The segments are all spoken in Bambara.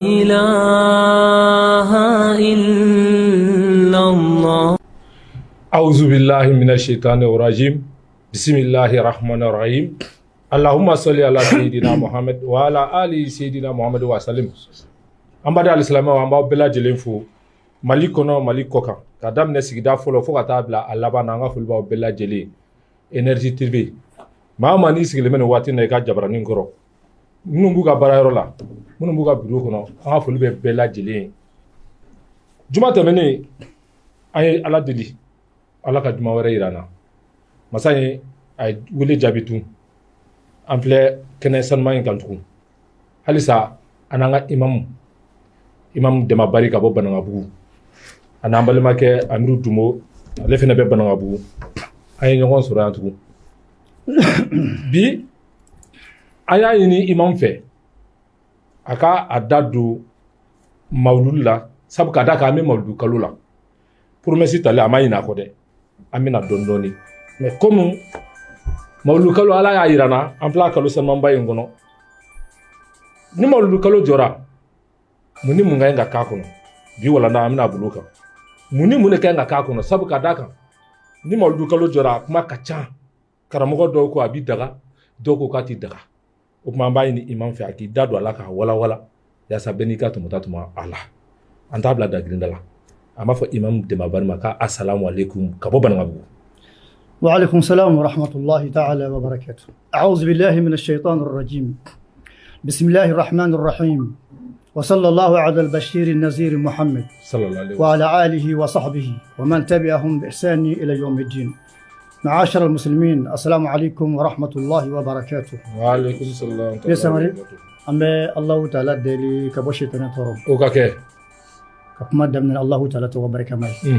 إله إلا الله. أعوذ بالله من الشيطان الرجيم، بسم الله الرحمن الرحيم. اللهم صل على سيدنا محمد وعلى آل سيدنا محمد وسلم. An b'a alisilamɛw, an b'aw bɛɛ lajɛlen fo, Mali kɔnɔ, Mali kɔ kan, ka daminɛ sigida fɔlɔ fo ka taa bila a laban na. An ka foli b'aw bɛɛ lajɛlen. Énergie TV, maa o maa n'i sigilen bɛ nin waati in na i ka jabaranin kɔrɔ, minnu b'u ka baarayɔrɔ la, minnu b'u ka bureau kɔnɔ, an ka foli bɛ bɛɛ lajɛlen ye. Juma tɛmɛnen, an ye Ala deli, Ala ka juma wɛrɛ yira an na. Masa ye a ye wele jaabi tun. An filɛ kɛnɛ sanuman in kan tugun halisa, an n'an ka imamu, Imamu Dɛmabari ka bɔ Banankabugu, a n'an balimakɛ Amiru Dumo, ale fana bɛ Banankabugu. An ye ɲɔgɔn sɔrɔ yan tugun bi. An y'a ɲini imamu fɛ a ka a da don mawuludu la, sabu ka da kan an bɛ mawuludu kalo la. Promesse talen, a ma ɲinɛ a kɔ dɛ, an bɛna dɔɔni dɔɔni, mais comme mawuludu kalo, Ala y'a yira n na, an filɛ a kalo sanumanba in kɔnɔ. Ni mawuludu kalo jɔra, mun ni mun ka ɲi ka k'a kɔnɔ? Bi walanda, an bɛna bolo kan mun ni mun de ka ɲi ka k'a kɔnɔ, sabu ka da kan ni mawuludu kalo jɔra, a kuma ka ca. Karamɔgɔ dɔw ko a bi daga, dɔw ko k'a ti daga. O tuma, an b'a ɲini imam fɛ a k'i da don a la k'a walawala, yaasa bɛɛ n'i ka tɔmɔta tuma a la. An t'a bila dagirinda la, an b'a fɔ imam Dɛmabari ma k'a asalamu aleykum ka bɔ Banankabugu. وعليكم السلام ورحمة الله تعالى وبركاته. أعوذ بالله من الشيطان الرجيم، بسم الله الرحمن الرحيم، وصلى الله على البشير النذير محمد صلى الله عليه وسلم. وعلى آله وصحبه ومن تبعهم بإحسان إلى يوم الدين. معاشر المسلمين، السلام عليكم ورحمة الله وبركاته. وعليكم السلام. Ye Sangare. An bɛ Allahu Taala deli ka bɔ sitanɛ tɔɔrɔ. O ka kɛ. Ka kuma daminɛ Allahu Taala tɔgɔ barikama ye.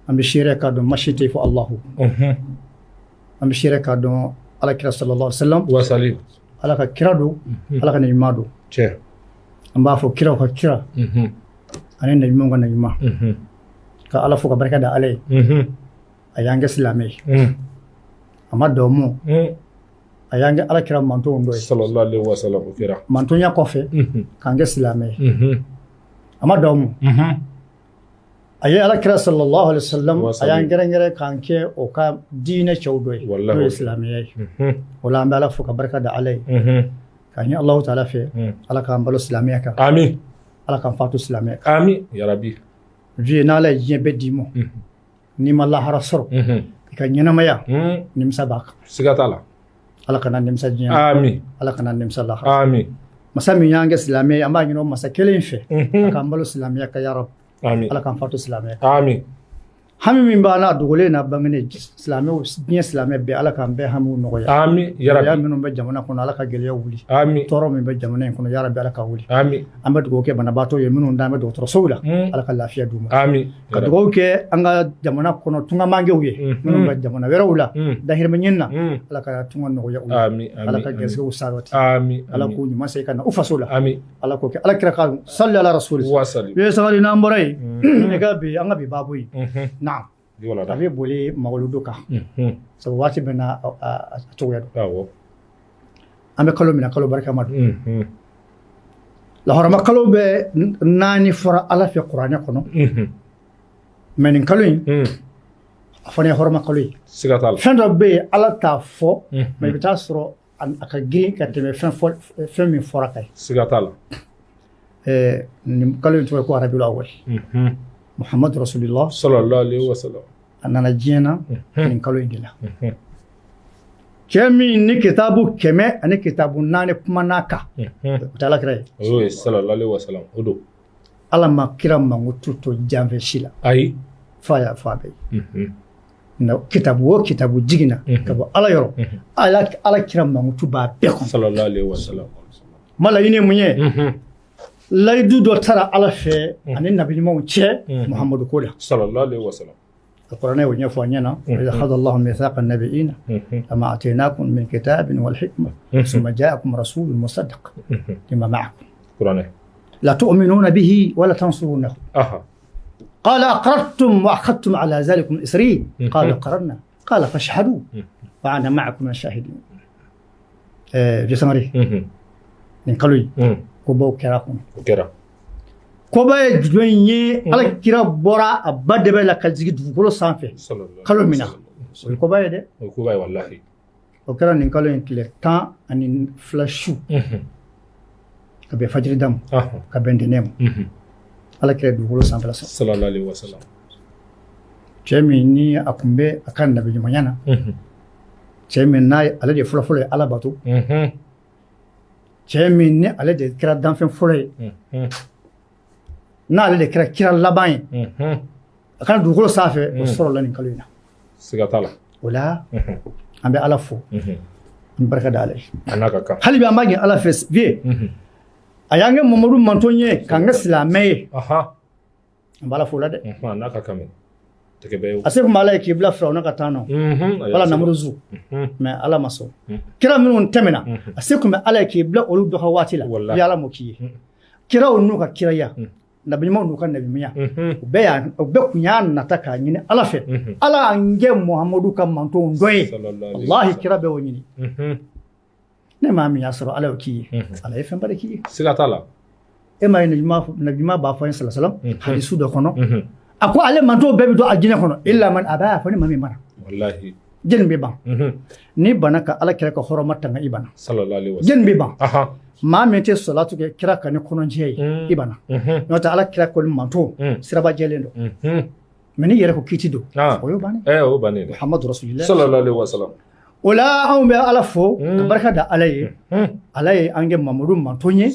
An bɛ seereya k'a dɔn masi tɛ fo Allahu. An bɛ seereya k'a dɔn Ala kira sallallahu alaihi wasallam, wasali. Ala ka kira don, Ala ka nabiɲuman don. An b'a fɔ kiraw ka kira ani nabiɲumanw ka nabiɲuman. Ka Ala fo ka barika da Ala ye. A y'an kɛ silamɛ ye. A ma dan o ma, a y'an kɛ Ala kira mantonw dɔ ye. Sallallahu alaihi wasallam, o kɛra. Mantonya kɔfɛ, k'an kɛ silamɛ ye. A ma dan o ma, a ye Ala kira sallallahu alaihi wasallam, a y'an kɛrɛnkɛrɛn k'an kɛ o ka diinɛ cɛw dɔ ye, n'o ye silamɛya ye. O la, an bɛ Ala fo ka barika da Ala ye, k'a ɲini Alahu Taala fɛ, Ala k'an balo silamɛya kan. Amin. Ala k'an fatu silamɛya kan. Amin yarabi. Vieux, n'Ala ye diɲɛ bɛɛ d'i ma, n'i ma lahara sɔrɔ, i ka ɲɛnamaya, nimisa b'a kan. Siga t'a la. Ala kana nimisa diɲɛ na. Amin. Ala kana nimisa lahara. Amin. Masa min y'an kɛ silamɛ ye, an b'a ɲini o masa kelen in fɛ, a k'an balo silamɛya kan ya Rabi. Amin. Ala k'an fatu silamɛya kan. Amin. Hami min b'an n'a dogolen n'a bangenen, silamɛw, diɲɛ silamɛ bɛɛ, Ala k'an bɛɛ hamiw nɔgɔya. Amin Gɛlɛya yarabi. minnu bɛ jamana kɔnɔ, Ala ka gɛlɛya wuli. Amin. Tɔɔrɔ min bɛ jamana in kɔnɔ, ya Rabi, Ala ka wuli. Amin. An bɛ dugawu kɛ banabaatɔ ye, minnu dan bɛ dɔgɔtɔrɔsow la, Ala ka lafiya d'u ma. Amin. Ka dugawu kɛ an ka jamana kɔnɔ tungamangew ye, minnu bɛ jamana wɛrɛw la dahirimɛ ɲini na, Ala ka tunga nɔgɔya u ye. Amin. Ala ka Amin. gɛrɛsɛgɛw sabati. Amin. Ala k'u ɲuman segin ka na u faso la. Amin. Ala k'o kɛ Ala kira ka sali ala rasuli. Wasali. I ye sabali. N'an bɔra yen, i ka bi, an ka bi baabu ye, naam, Bi walanda. A bɛ boli mawuludu kan, sabu waati bɛɛ n'a a cogoya don. An bɛ kalo min na, kalo barikama don. Lahɔrɔma kalo bɛ naani fɔra Ala fɛ kuranɛ kɔnɔ, mais nin kalo in, a fana ye hɔrɔma kalo ye. Siga t'a la. Fɛn dɔ bɛ yen, Ala t'a fɔ, mais i bɛ taa sɔrɔ a ka girin ka tɛmɛ fɛn fɔ, fɛn min fɔra ka ye. Siga t'a la. Nin kalo in tɔgɔ ye ko Arabiul Awal. Muhammadu Rasulillah Sallallahu alaihi wasallam. a nana diɲɛ na nin kalo in de la. Cɛ min ni kitabu 104 kumana kan, o tɛ Ala kira ye? O ye sallallahu alaihi wasallam, o don. Ala ma kira mankutu to janfɛ si la. Ayi. F'a y'a fɔ a bɛɛ ye. Na kitabu o kitabu jiginna ka bɔ Ala yɔrɔ, Ala kira mankutu b'a bɛɛ kɔnɔ. Sallallahu alaihi wasallam. Ma laɲini ye mun ye? Layidu dɔ taara Ala fɛ ani nabi ɲumanw cɛ Muhamadu ko la. Sallallahu alaihi wasallam. القرآن يقول ɲɛna وإذ أخذ الله ميثاق النبيين لما آتيناكم من كتاب والحكمة ثم جاءكم رسول مصدق لما معكم kuranɛ. لتؤمنون به ولا تنصرونه. قال أقررتم وأخذتم على ذلكم إصري؟ قالوا أقررنا. قال فاشهدوا وأنا معكم من الشاهدين. Vieux Sangare, nin kalo in, Kobaw kɛra kɔnɔ. O kɛra. Koba ye jumɛn ye? Ala kira bɔra a ba dɛbɛ la ka jigin dugukolo sanfɛ kalo min na, o ye koba ye dɛ. O ye koba ye walahi. O kɛra nin kalo in tile 12 su. Ka bɛn fajirida ma, ka bɛn ntɛnɛn ma. Ala kira dugukolo sanfɛla sɔrɔ. Sallallahu alaihi wasallam. Cɛ min ni a tun bɛ a ka nabiɲumanya na, cɛ min n'a ale de fɔlɔfɔlɔ ye Ala bato, cɛ min ni ale de kɛra danfɛn fɔlɔ ye, n'ale de kɛra kira laban ye, a kana dugukolo sanfɛ, o sɔrɔla nin kalo in na. Siga t'a la. O la an bɛ Ala fo, an barika da Ala ye. A n'a ka kan. Hali bi an b'a ɲini Ala fɛ vie, a y'an kɛ Mamadu manton ye, k'an kɛ silamɛ ye. An b'Ala fo la dɛ. A n'a ka kan. A se tun b'Ala ye k'i bila Firawuna ka taa nɔ, wala Namuruzu, mais Ala ma sɔn. Kira minnu tɛmɛna, a se tun bɛ Ala ye k'i bila olu dɔ ka waati la, i Ala m'o k'i ye. Kiraw n'u ka kiraya, nabiɲumanw n'u ka nabiɲumanya, u bɛɛ tun y'a nata k'a ɲini Ala fɛ. Ala y'an kɛ Muhamadu ka mantonw dɔ ye. Walahi kira bɛɛ y'o ɲini. Ne maa min y'a sɔrɔ Ala y'o k'i ye, Ala ye fɛnba de k'i ye. Siga t'a la. E m'a ye nabiɲuman b'a fɔ an ye salasalam hadisu dɔ kɔnɔ. A ko ale mantonw bɛɛ bɛ don alijinɛ kɔnɔ illa man aba, a fɔ ni maa min banna. Walahi. Jɛni bɛ ban. N'i banna ka Ala kira ka hɔrɔma tanga, i banna. Sallallahu alaihi wasallam. Jɛni bɛ ban. Maa min tɛ salatu kɛ kira kan ni kɔnɔjɛ ye, i banna. N'o tɛ Ala kira kɔni manton siraba jɛlen don. Mais n'i yɛrɛ ko k'i ti don, o y'o bannen. O y'o bannen dɛ. Muhammadu rasulillah. Sallallahu alaihi wasallam. O la anw bɛ Ala fo ka barika da Ala ye. Ala ye an kɛ Mamadu manton ye.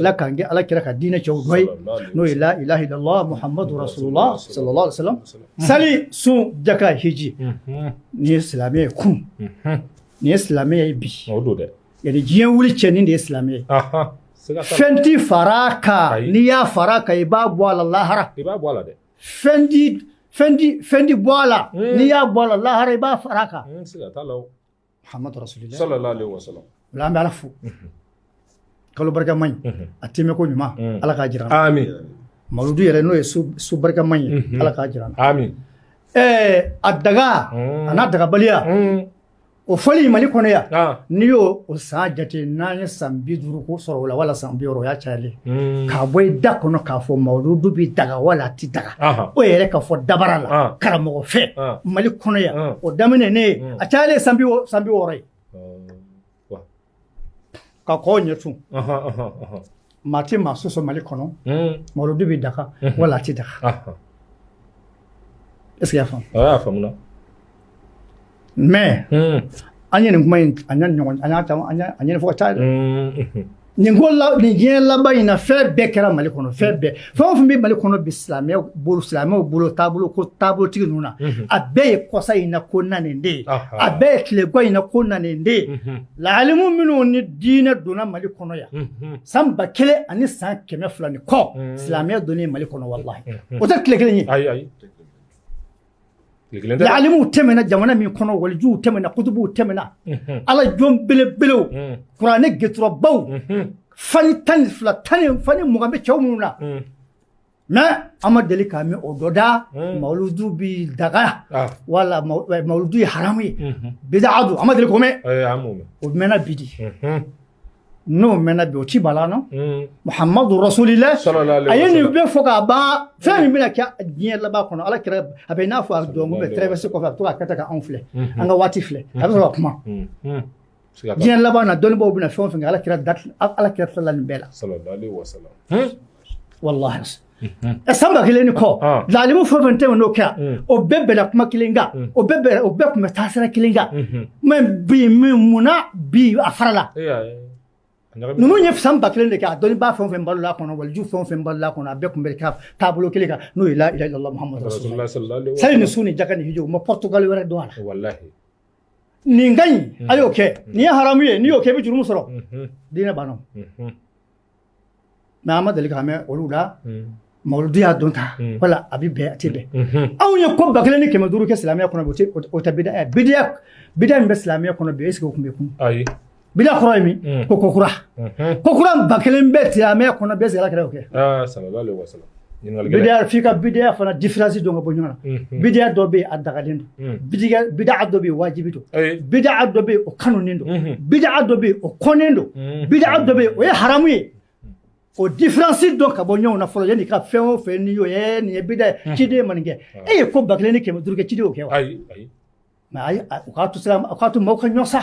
Ala k'an kɛ Ala kira ka diinɛ cɛw dɔ ye, n'o ye la ilaha illallah Muhammadu rasulullah sallallahu alaihi wasallam. Sali, sun, jaka, hiji. Nin ye silamɛ ye kun. Nin ye silamɛ ye bi. O don dɛ. Yani diɲɛ wuli cɛ nin de ye silamɛ ye. Fɛn ti fara kan, n'i y'a fara kan i b'a bɔ a la lahara. I b'a bɔ a la dɛ. Fɛn di bɔ a la, n'i y'a bɔ a la lahara i b'a fara kan. Siga t'a la o. Muhammadu rasulillah. Sallallahu alaihi wasallam. O la an bɛ Ala fo. Kalo barikama in, a tɛmɛko ɲuman, Ala k'a jira an na. Amin. Mawuludu yɛrɛ n'o ye su barikama ye, Ala k'a jira an na. Amin. A daga, a n'a dagabaliya, o fɔli Mali kɔnɔ yan, n'i y'o san jate, n'an ye san 50 ko sɔrɔ o la, wala san 60, o y'a cayalen. K'a bɔ i da kɔnɔ k'a fɔ mawuludu bɛ daga wala a ti daga, o yɛrɛ k'a fɔ dabara la karamɔgɔ fɛ Mali kɔnɔ yan, o daminɛ ne ye, a cayalen san 60 ye. Ka kɔw ɲɛtun. Maa tɛ maa sɔsɔ Mali kɔnɔ, mawuludu bɛ daga wala a ti daga. Est ce que i y'a faamu? A y'a faamu. Mais an ye nin kuma in, an y'a ɲɔgɔn, an y'a caman, an ye nin fɔ ka caya dɛ. Nin ko la, nin diɲɛ laban in na, fɛn bɛɛ kɛra Mali kɔnɔ, fɛn bɛɛ. Fɛn o fɛn bɛ Mali kɔnɔ bi, silamɛw bolo taabolo ko taabolotigi ninnu na, a bɛɛ ye kɔsa in na ko nanen de ye, a bɛɛ ye tilegan in na ko nanen de ye. Laalimu minnu ni diinɛ donna Mali kɔnɔ yan, san 1200 ni kɔ, silamɛya donnen Mali kɔnɔ walahi. O tɛ tile kelen ye. Ayi ayi. Laalimuw tɛmɛna jamana min kɔnɔ, walijuw tɛmɛna, kutubuw tɛmɛna, Ala jɔn belebelew, kuranɛ gɛturabaw, fani 12 tan fani 20 bɛ cɛw minnu na. Mais an ma deli k'a mɛn o dɔ da, mawuludu bi daga wala mawuludu ye haramu ye, bid'a don, an ma deli k'o mɛn. O mɛnna bi de. N'o mɛnna bi, o ti bala nɔ. Muhammadu rasulillah a ye nin bɛɛ fɔ k'a ban. Fɛn min bɛna kɛ diɲɛ laban kɔnɔ, Ala kira a bɛ i n'a fɔ a dɔn bɛ traverse kɔfɛ, a bɛ to k'a kɛ tan ka anw filɛ, an ka waati filɛ, a bɛ sɔrɔ ka kuma. Diɲɛ laban na, dɔnnibaaw bɛna fɛn o fɛn kɛ, Ala kira tilala nin bɛɛ la. Walahi. San 1000 ni kɔ, laalimu fɛn o fɛn tɛmɛ n'o kɛra, o bɛɛ bɛnna kuma kelen kan, o bɛɛ tun bɛ taasira kelen kan. Mais bi munna bi a farala? Ninnu ye san 1000 de kɛ, a dɔnnibaa fɛn o fɛn balola kɔnɔ, waliju fɛn o fɛn balola kɔnɔ, a bɛɛ tun bɛ taabolo kelen kan, n'o ye la ilaha illallah Muhammadu rasulullah. Sali ni sun ni jaka ni hiji, u ma Portugal wɛrɛ dɔn a la. Nin ka ɲi, a y'o kɛ. Nin ye haramu ye, n'i y'o kɛ i bɛ jurumu sɔrɔ. Diinɛ banna. Mais an ma deli k'a mɛn olu la. Mawuludu y'a dɔn ta, wala a bɛ bɛn a tɛ bɛn. Anw ye ko 1500 kɛ silamɛya kɔnɔ bi, o tɛ bida ye. Bida min bɛ silamɛya kɔnɔ bi, est ce que o tun bɛ kun? Ayi. Bida kɔrɔ ye min? Ko kokura. Kokura 1000 bɛ silamɛya kɔnɔ, bɛɛ Ala kira y'o kɛ. Sallallahu alaihi wasallam. Bida f'i ka bida fana différence dɔn ka bɔ ɲɔgɔn na. Bida dɔ bɛ yen a dagalen don. Bida dɔ bɛ yen wajibi don. Bida dɔ bɛ yen o kanunen don. Bida dɔ bɛ yen o kɔnnen don. Bida dɔ bɛ yen o ye haramu ye. O différence dɔn ka bɔ ɲɔgɔn na fɔlɔ, yanni ka fɛn o fɛn n'i y'o ye, nin ye bida ye, ciden ma nin kɛ. E ye ko 1500 kɛ, ciden y'o kɛ wa? Ayi, ayi. Mais ayi, u k'a to sira, u k'a to maaw ka ɲɔ sa.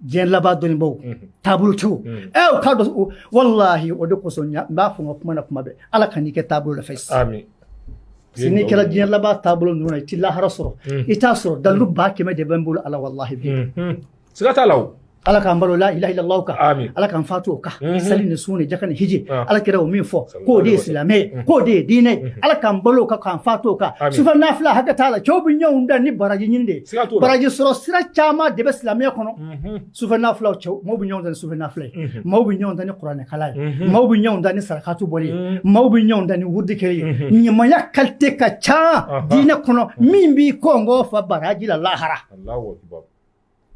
Diɲɛ laban dɔnnibaw, taabolotigiw, u k'a dɔn. Walahi, o de kosɔn n b'a fɔ n ka kuma na kuma bɛɛ, Ala ka n'i kɛ taabolo la fɛ. Amin. Parce que n'i kɛra diɲɛ laban taabolo ninnu na, i t'i lahara sɔrɔ, i t'a sɔrɔ. Dalilu 100 000 de bɛ n bolo Ala, walahi bi. Siga t'a la o. Ala k'an balo la ilaha illallah kan. Amin. Ala k'an fatu o kan. Sali ni sun ni jaka ni hiji, Ah. Ala kɛra o min fɔ k'o de ye silamɛ ye, k'o de ye diinɛ ye. Ala k'an balo o kan, k'an fatu o kan. Amin. Sufɛ nafila hakɛ t'a la. Cɛw bɛ ɲɔgɔn da ni baraji ɲini de ye. Siga t'o la. Baraji sɔrɔ sira caman de bɛ silamɛya kɔnɔ. Sufɛ nafilaw, cɛw, maaw bɛ ɲɔgɔn da ni sufɛ nafila ye, maaw bɛ ɲɔgɔn da ni kuranɛkala ye, maaw bɛ ɲɔgɔn da ni sarakatu bɔli ye, maaw bɛ ɲɔgɔn da ni wurudi kɛli ye. Ɲumanya qualité ka ca diinɛ kɔnɔ min b'i kɔngɔ fa baraji la lahara. Allahu akbar.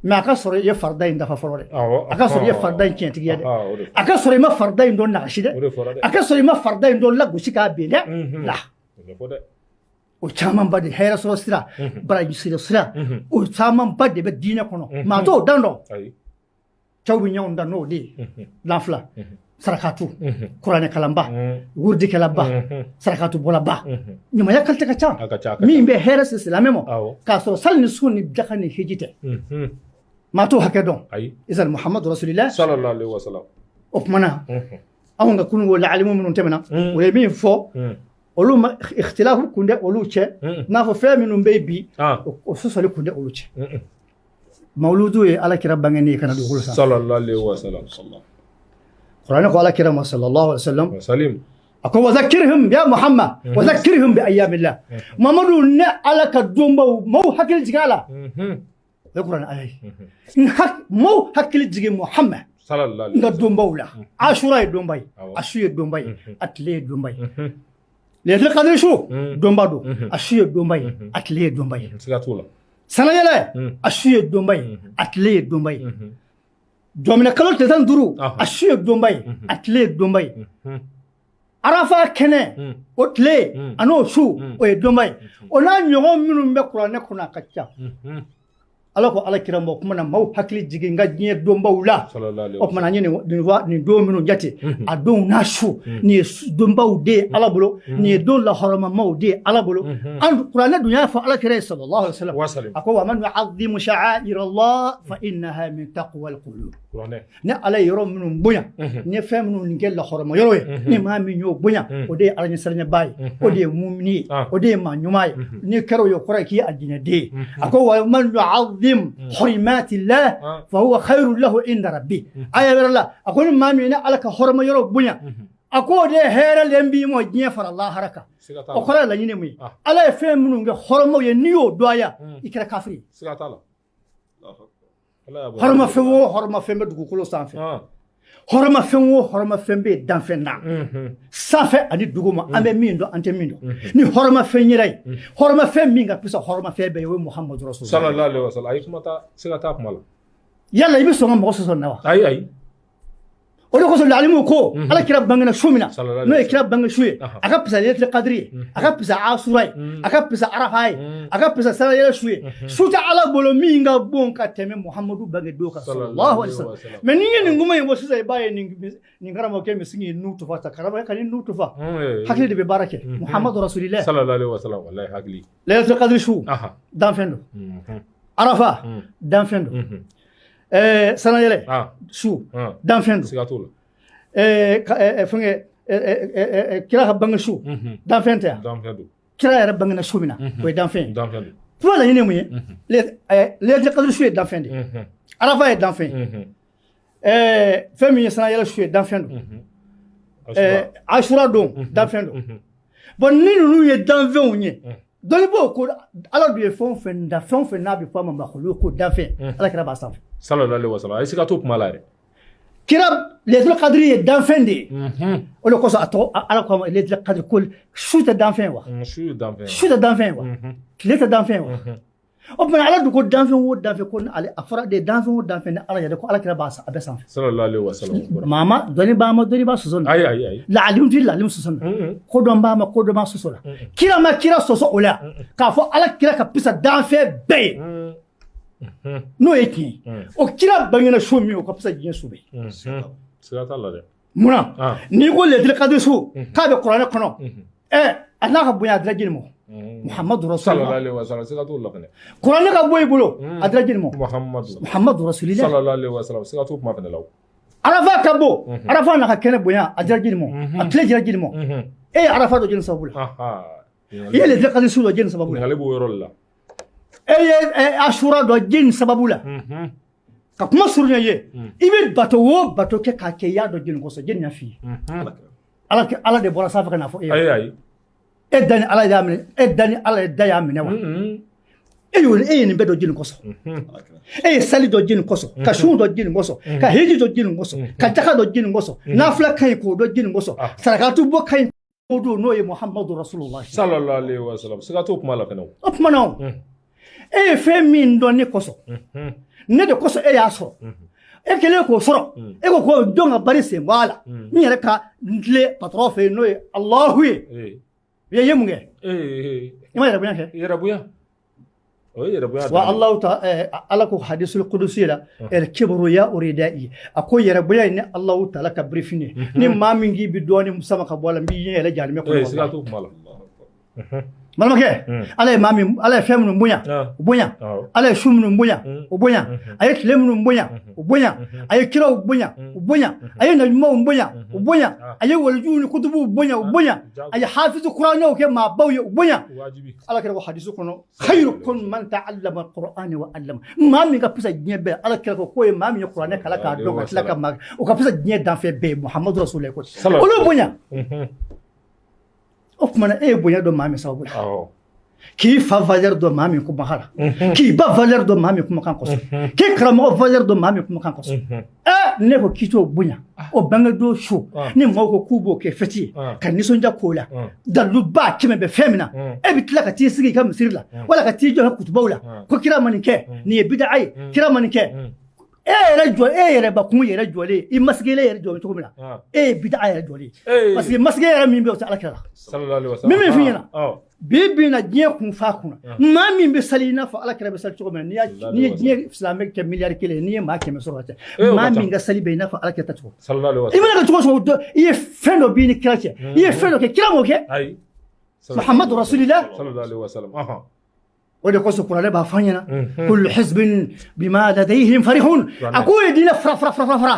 Mais a ka sɔrɔ i ye farida in dafa fɔlɔ dɛ. Awɔ. A ka sɔrɔ i ye farida in tiɲɛtigi ye dɛ. Ah, o de. A ka sɔrɔ i ma farida in dɔn nagasi dɛ. O de fɔra dɛ. A ka sɔrɔ i ma farida in dɔn lagosi k'a bin dɛ. La O de fɔ dɛ. o camanba de, hɛrɛ sɔrɔ sira, baraji sɔrɔ sira, o camanba de bɛ diinɛ kɔnɔ, maa t'o dan dɔn. Ayi. Cɛw bɛ ɲɔgɔn dan n'o de ye: nafila, sarakatu, kuranɛ kalanba, wurudikɛlaba, sarakatu bɔlaba. Ɲumanya qualité ka ca A ka ca, a ka ca. min bɛ hɛrɛ se silamɛ ma, Awɔ. k'a sɔrɔ sali ni sun ni jaka ni hiji tɛ. Maa t'o hakɛ dɔn. Ayi. Izal Muhammadu rasulillah. Sallallahu alaihi wasallam. O kumana, anw ka kununko laalimu minnu tɛmɛna, o ye min fɔ, olu ma ikhtilafu kun tɛ olu cɛ, n'a fɔ fɛn minnu bɛ yen bi, o sɔsɔli kun tɛ olu cɛ. Mawuludu ye Ala kira bangeni ye ka na dugukolo sanfɛ. Sallallahu alaihi wasallam. Kuranɛ ko Ala kira ma, sallallahu alaihi wasallam, Wasalim. a ko: wazakirhum ya Muhammad, wazakirhum bi ayyamillah. Mamadu, ne Ala ka donbaw, maaw hakili jigin a la. O ye kuranɛ aya ye. N maaw hakili jigin Muhammad Sallallahu n ka alaihi. donbaw la. Ashura ye donba ye, Awɔ. a su ye donba ye, a tile ye donba ye. Laylatul Qadr su donba don, a su ye donba ye, a tile ye donba ye. Siga t'o la. Sanayɛlɛ, a su ye donba ye, a tile ye donba ye. Jɔminɛ kalo tile 15, a su ye donba ye, a tile ye donba ye. Arafa kɛnɛ, o tile an'o su, o ye donba ye. O n'a ɲɔgɔn minnu bɛ kuranɛ kɔnɔ, a ka ca. Ala ko Ala kira ma, o kuma na, maaw hakili jigin n ka diɲɛ donbaw la. Sallallahu alaihi. O kumana, an ye nin don minnu jate, a don n'a su, nin ye donbaw de ye Ala bolo, nin ye don lahɔrɔmamaw de ye Ala bolo. An kuranɛ dun y'a fɔ Ala kira ye, sallallahu alaihi wasallam, Wasalim. a ko: wa man yu'azzimu sha'air Allah fa innaha min taqwa al-qulub. Kuranɛ. Ni Ala ye yɔrɔ minnu bonya, ni ye fɛn minnu nin kɛ lahɔrɔma yɔrɔ ye, ni maa min y'o bonya, o de ye Ala ɲɛsiranɲɛbaa ye, o de ye mumini ye, o de ye maa ɲuman ye. N'i kɛra o ye, o kɔrɔ ye k'i ye alijinɛden ye. A ko: wa man yu'azzim hurumatillah fa huwa khairun lahu inda rabbi. Aya wɛrɛ la, a ko ni maa min ye Ala ka hɔrɔma yɔrɔ bonya, a ko o de ye hɛrɛ le b'i ma diɲɛ fara lahara kan. Siga t'a O la. kɔrɔ ye laɲini mun ye? Ah. Ala ye fɛn minnu kɛ hɔrɔmaw ye, n'i y'o dɔgɔya, i kɛra kafiri ye. Siga t'a la. Ala y'a bɔ. Hɔrɔmafɛn o hɔrɔmafɛn bɛ dugukolo sanfɛ, hɔrɔmafɛn o hɔrɔmafɛn bɛ yen danfɛn na, sanfɛ ani duguma, an bɛ min dɔn, an tɛ min dɔn, ni hɔrɔmafɛn yɛrɛ ye, hɔrɔmafɛn min ka fisa hɔrɔmafɛn bɛɛ ye, o ye Muhammadu Rasulullah. Sallallahu alaihi wasallam. Ayi, kuma t'a, siga t'a kuma la. Yala i bɛ sɔn ka mɔgɔ sɔsɔ nin na wa? Ayi, ayi. O de kosɔn lalimu ko Ala kira bangena su min na, Sallallahu alaihi n'o ye kira bange su ye, Aha. a ka fisa Laylatul Qadri ye, a ka fisa Asura ye, a ka fisa Arafa ye, a ka fisa Sanayɛlɛ su ye. Su tɛ Ala bolo min ka bon ka tɛmɛ Muhammadu bange don kan, sallallahu alaihi wasallam. Wasallam. Mais n'i ye nin kuma in fɔ sisan, i b'a ye nin karamɔgɔkɛ misigi ye nu tufa ta, karamɔgɔkɛ ka ni nu tufa. Hakili de bɛ baara kɛ. Muhammadu Rasulillah. Sallallahu alaihi wasallam. Wallahi, hakili. Laylatul Qadri su, danfɛn don. Arafa, danfɛn don. Sanayɛlɛ su, danfɛn don. Siga t'o la. Fɛnkɛ, kira ka bange su, danfɛn tɛ yan? Danfɛn don. Kira yɛrɛ bangena su min na, o ye danfɛn ye. Danfɛn don. Kuma laɲini ye mun ye? Laylatul Qadri su ye danfɛn de ye, Arafa ye danfɛn ye, fɛn min ye sanayɛlɛ su ye, danfɛn don. Asura don, danfɛn don. Bon, ni ninnu ye danfɛnw ye, dɔnnibaaw ko Ala dun ye fɛn o fɛn da, fɛn o fɛn n'a bɛ fɔ a ma makhluk, ko danfɛn, Ala kira b'a sanfɛ. Sallallahu alaihi wasallam. Ayi, siga t'o kuma la yɛrɛ. Kira, Laylatul Qadri ye danfɛn de ye. O de kosɔn a tɔgɔ, Ala ko a ma Laylatul Qadri, ko su tɛ danfɛn wa? Su ye danfɛn ye. Su tɛ danfɛn ye wa? Tile tɛ danfɛn ye wa? O tuma Ala dun ko danfɛn o danfɛn, ko ale a fɔra de danfɛn o danfɛn ni Ala yɛrɛ ko Ala kira b'a a bɛɛ sanfɛ. Sallallahu alaihi wasallam. Maa ma dɔnni b'a ma dɔnni b'a sɔsɔ nin. Ayi, ayi, ayi. Laalimu ti laalimu sɔsɔ nin. Ko dɔn b'a ma ko dɔn b'a sɔsɔ la. Kira ma kira sɔsɔ o la k'a fɔ Ala kira ka fisa danfɛn bɛɛ ye. N'o ye tiɲɛ ye. O kira bangena su min, o ka fisa diɲɛ su bɛɛ. Siga t'a la dɛ. Munna n'i ko lailatul qadr su k'a bɛ kuranɛ kɔnɔ, a n'a ka bonya, a dira jɔni ma? Muhammadu Rasulullah. Sallallahu alaihi wasallam, siga t'o la fɛnɛ. Kuranɛ ka bɔ i bolo, a dira jɔni ma? Muhammadu. Muhammadu Rasulillah. Sallallahu alaihi wasallam, siga t'o kuma fɛnɛ la o. Arafa ka bɔ, Arafa n'a ka kɛnɛ bonya, a dira jɔni ma? A tile dira jɔni ma? E ye Arafa dɔn jɔni sababu la? I ye lailatul qadr su dɔn jɔni sababu la? Ɲininkali b'o yɔrɔ de la. E ye Ashura dɔn jɔni sababu la? Ka kuma surunya ye, i bɛ bato o bato kɛ k'a kɛ, i y'a dɔn jɔni kosɔn? Jɔni y'a f'i ye? Ala de bɔra sanfɛ ka n'a fɔ e ye. Ayi, ayi. E da ni Ala y'a minɛ, e da ni Ala ye da y'a minɛ wa? E ye nin bɛɛ dɔn jɔni kosɔn? E ye sali dɔn jɔni kosɔn, ka sun dɔn jɔni kosɔn, ka hiji dɔn jɔni kosɔn, ka jaka dɔn jɔni kosɔn, nafila ka ɲi k'o dɔn jɔni kosɔn, sarakatu bɔ ka ɲi k'o dɔn, n'o ye Muhammadu Rasulullah. Sallallahu alaihi wasallam, siga t'o kuma la fɛnɛ o. O tuma na o, e ye fɛn min dɔn ne kosɔn, ne de kosɔn e y'a sɔrɔ. E kɛlen k'o sɔrɔ, e ko ko jɔn ka bari sen bɔ a la, n yɛrɛ ka n tilen patɔrɔn fɛ yen, n'o ye Alahu ye. I ye mun kɛ? I ma yɛrɛ bonya kɛ? Yɛrɛ bonya, o ye yɛrɛ bonya. Wa Alahu ta Ala ko hadisul kudusi la, el kibru ya uridai, a ko yɛrɛ bonya ye ne Alahu taala ka birifini ye. Ni maa min k'i bi dɔɔnin sama ka bɔ a la, n b'i ɲɛ yɛlɛ jahanamɛ kɔnɔ. Siga t'o kuma la. Balimakɛ, Ala ye maa min, Ala ye fɛn minnu bonya, o bonya. Ala ye su minnu bonya, o bonya. A ye tile minnu bonya, o bonya. A ye kiraw bonya, o bonya. A ye nabiɲumanw bonya, o bonya. A ye walijuw ni kutubuw bonya, o bonya. A ye hafizu kuranɛw kɛ maabaw ye, o bonya. Ala kira ko hadisu kɔnɔ, khayrukum man ta'allama al-Qur'ana wa 'allama, maa min ka fisa diɲɛ bɛɛ, Ala kira ko k'o ye maa min ye kuranɛ kalan k'a dɔn ka tila ka maa, o ka fisa diɲɛ danfɛn bɛɛ ye. Muhammadu Rasulullah ko olu bonya. O tuma na, e ye bonya dɔn maa min sababu la, k'i fa valeur dɔn maa min kumakan la, k'i ba valeur dɔn maa min kumakan kosɔn, k'i karamɔgɔ valeur dɔn maa min kumakan kosɔn, ne ko k'i t'o bonya. O bangedon su, ni maaw ko k'u b'o kɛ fɛti ye ka nisɔndiya k'o la, daliluba kɛmɛ bɛ fɛn min na, e bɛ tila ka t'i sigi i ka misiri la wala ka t'i jɔ i ka kutubaw la ko kira ma nin kɛ, nin ye bida ye, kira ma nin kɛ. E yɛrɛ jɔ, e yɛrɛ bakun yɛrɛ jɔlen, i masigelen yɛrɛ jɔ cogo min na, e ye bida yɛrɛ jɔlen, parce que masigi yɛrɛ min bɛ, o tɛ Ala kira la. Min f'i ɲɛna bi bi in na, diɲɛ kun fa kunna, maa min bɛ sali i n'a fɔ Ala kira bɛ sali cogo min na, n'i ye diɲɛ silamɛ kɛ miliyari 1, n'i ye maa 100 sɔrɔ ka cɛ, maa min ka sali bɛ i n'a fɔ Ala kira ta cogo, i mana kɛ cogo o cogo, i ye fɛn dɔ b'i ni kira cɛ, i ye fɛn dɔ kɛ, kira m'o kɛ. Muhammadu Rasulillah. O de kosɔn kuranɛ b'a fɔ an ɲɛna, kullu hizbin bima ladayhim farihun. A ko ye diinɛ fara fara fara fara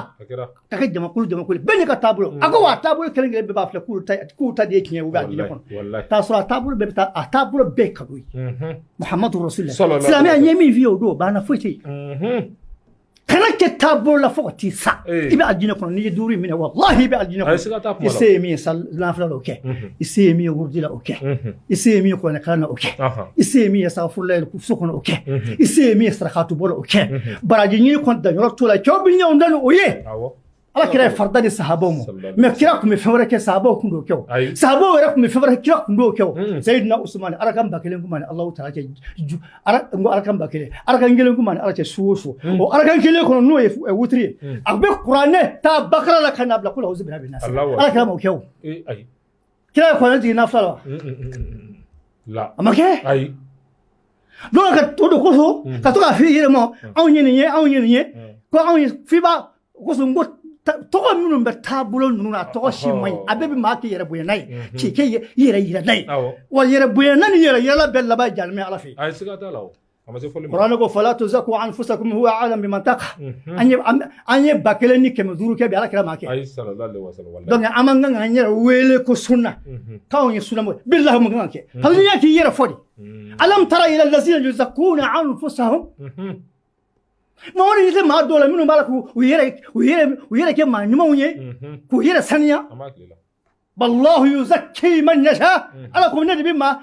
ka kɛ jamakulu jamakulu, bɛɛ n'i ka taabolo. A ko wa a taabolo kelen kelen bɛɛ b'a filɛ k'u ta de ye tiɲɛ ye, u b'a diinɛ kɔnɔ k'a sɔrɔ a taabolo bɛɛ bɛ taa, a taabolo bɛɛ ka d'u ye. Muhammadu Rasulillah, silamɛya, n ye min f'i ye o don, o banna, foyi tɛ yen. Kana kɛ taabolo la fo ka t'i sa, i bɛ alijinɛ kɔnɔ. N'i ye duuru in minɛ, walahi i bɛ alijinɛ kɔnɔ. I se ye min ye nafila la, o kɛ. I se ye min ye wurudi la, o kɛ. I se ye min ye kuranɛ kalan na, o kɛ. I se ye min ye safurula so kɔnɔ, o kɛ. I se ye min ye sarakatu bɔ la, o kɛ. Baraji ɲini kɔni danyɔrɔ t'o la, cɛw bɛ ɲɛw da ni o ye. Ala kira ye farida di sahabaw ma, mais kira tun bɛ fɛn wɛrɛ kɛ, sahabaw tun t'o kɛ o. Sahabaw yɛrɛ tun bɛ fɛn wɛrɛ kɛ, kira tun t'o kɛ o. Seyidina Usumani, arakan 1000 kun b'a ni Alahu taala cɛ, n ko arakan 1000, arakan kelen kun b'a ni Ala cɛ su o su. O arakan kelen kɔnɔ, n'o ye wutiri ye, a bɛ kuranɛ ta bakara la ka n'a bila ko la bi nas. Ala kira m'o kɛ o. Kira ye kuranɛ jigin nafila la wa? A ma kɛ. Donc ka o de kosɔn ka to k'a f'i yɛrɛ ma, anw ye nin ye, anw ye nin ye, ko anw ye f'i b'a kosɔn. N ko tɔgɔ minnu bɛ taabolo ninnu na, a tɔgɔ si man ɲi. A bɛɛ bɛ maa k'i yɛrɛ bonya n'a ye, k'i kɛ i yɛrɛ yira n'a ye. Wa yɛrɛ bonya n'a ni yɛrɛ yirala bɛɛ laban ye jahanamɛ Ala fɛ yen. Kuranɛ ko fala tuzaku anfusakum huwa a'lam biman taqa. An ye 1500 kɛ bi, Ala kira m'a kɛ. Donc an man kan k'an yɛrɛ wele ko sunna, k'anw ye sunna mɔgɔ. Bilahi mun kan ka kɛ? Parce que n'i y'a k'i yɛrɛ fɔ de, alam tara ila allazina yuzakuna anfusahum. Maa ni tɛ maa dɔw la minnu b'a la k'u yɛrɛ kɛ maa ɲumanw ye, k'u yɛrɛ saniya. Wallahu yuzakki man yasha. Ala ko ne de bɛ maa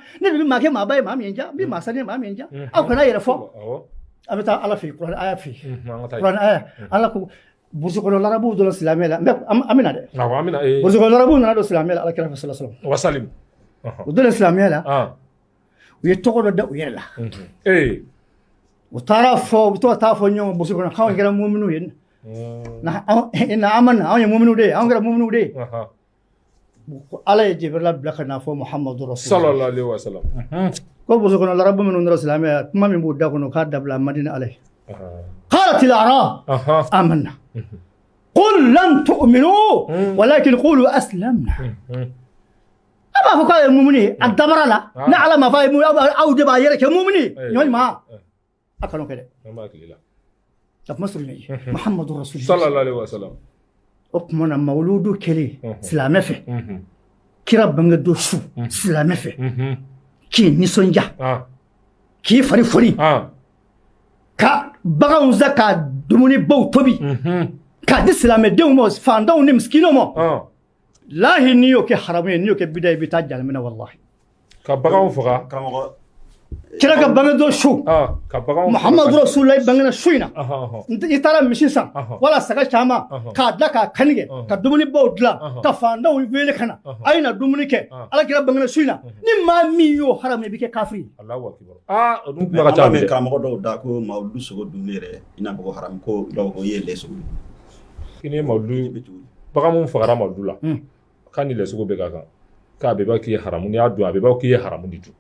kɛ maaba ye, maa min ja, n bɛ maa saniya, maa min ja. Aw kana yɛrɛ fɔ. A bɛ taa Ala fɛ yen, kuranɛ aya fɛ yen, kuranɛ aya. Ala ko burusi kɔnɔ larabuw donna silamɛ la, an bɛ na dɛ. Burusi kɔnɔ larabuw nana don silamɛ la, Ala kira fɛ sallallahu alaihi wasallam. U donna silamɛya la, u ye tɔgɔ dɔ da u yɛrɛ la. U taara fɔ, u bɛ to ka taa fɔ ɲɔgɔn burusi kɔnɔ k'anw kɛra muminu ye. Na amanna, anw ye muminu de ye, anw kɛra muminu de ye. Ala ye Jibirila bila ka n'a fɔ Muhammadu Rasulullah sallallahu alaihi wasallam ko burusi kɔnɔ larabu minnu donna silamɛya, kuma min b'u da kɔnɔ k'a dabila, a man di ni Ala ye. Qalatil a'rab amanna. Qul lam tu'minu walakin qulu aslamna. A b'a fɔ k'a ye mumuni ye a dabara la, ni Ala ma fɔ a ye mumuni, aw de b'a yɛrɛ kɛ mumuni ye. Ɲɔ ɲuman a kanu kɛ dɛ. Ka kuma surunya ye Muhammadu Rasulullah sallallahu alaihi wasallam. O tuma na mawuludu kɛlen silamɛ fɛ, kira bange don su silamɛ fɛ, k'i nisɔndiya, k'i fari foni, ka baganw san, ka dumunibaw tobi k'a di silamɛdenw ma, fantanw ni misikinaw ma. Lahi, n'i y'o kɛ haramu ye, n'i y'o kɛ bida ye, i bɛ taa jahanama na, wallahi. Ka baganw faga. Karamɔgɔ. Kira ka bange don su. Ka baganw. Muhammadu Rasulullah bangena su in na, i taara misi san wala saga caman k'a dilan, k'a kanigɛ, ka dumunibaw dilan, ka fantanw wele ka na, a ye na dumuni kɛ, Ala kira bangena su in na. Ni maa min y'o haramu, i bɛ kɛ kafiri ye. Allahu akbar. Aa, o dun kuma ka ca. An b'a mɛn karamɔgɔ dɔw da ko mawuludu sogo dunni yɛrɛ, i n'a fɔ ko haramu, ko dɔw ko i ye lɛ sogo dun. K'i ni mawuludu, bagan mun fagara mawuludu la, k'a ni lɛ sogo bɛɛ ka kan, k'a bɛɛ b'a k'i ye haramu, n'i y'a dun, a bɛɛ b'a k'i ye haramu de dun.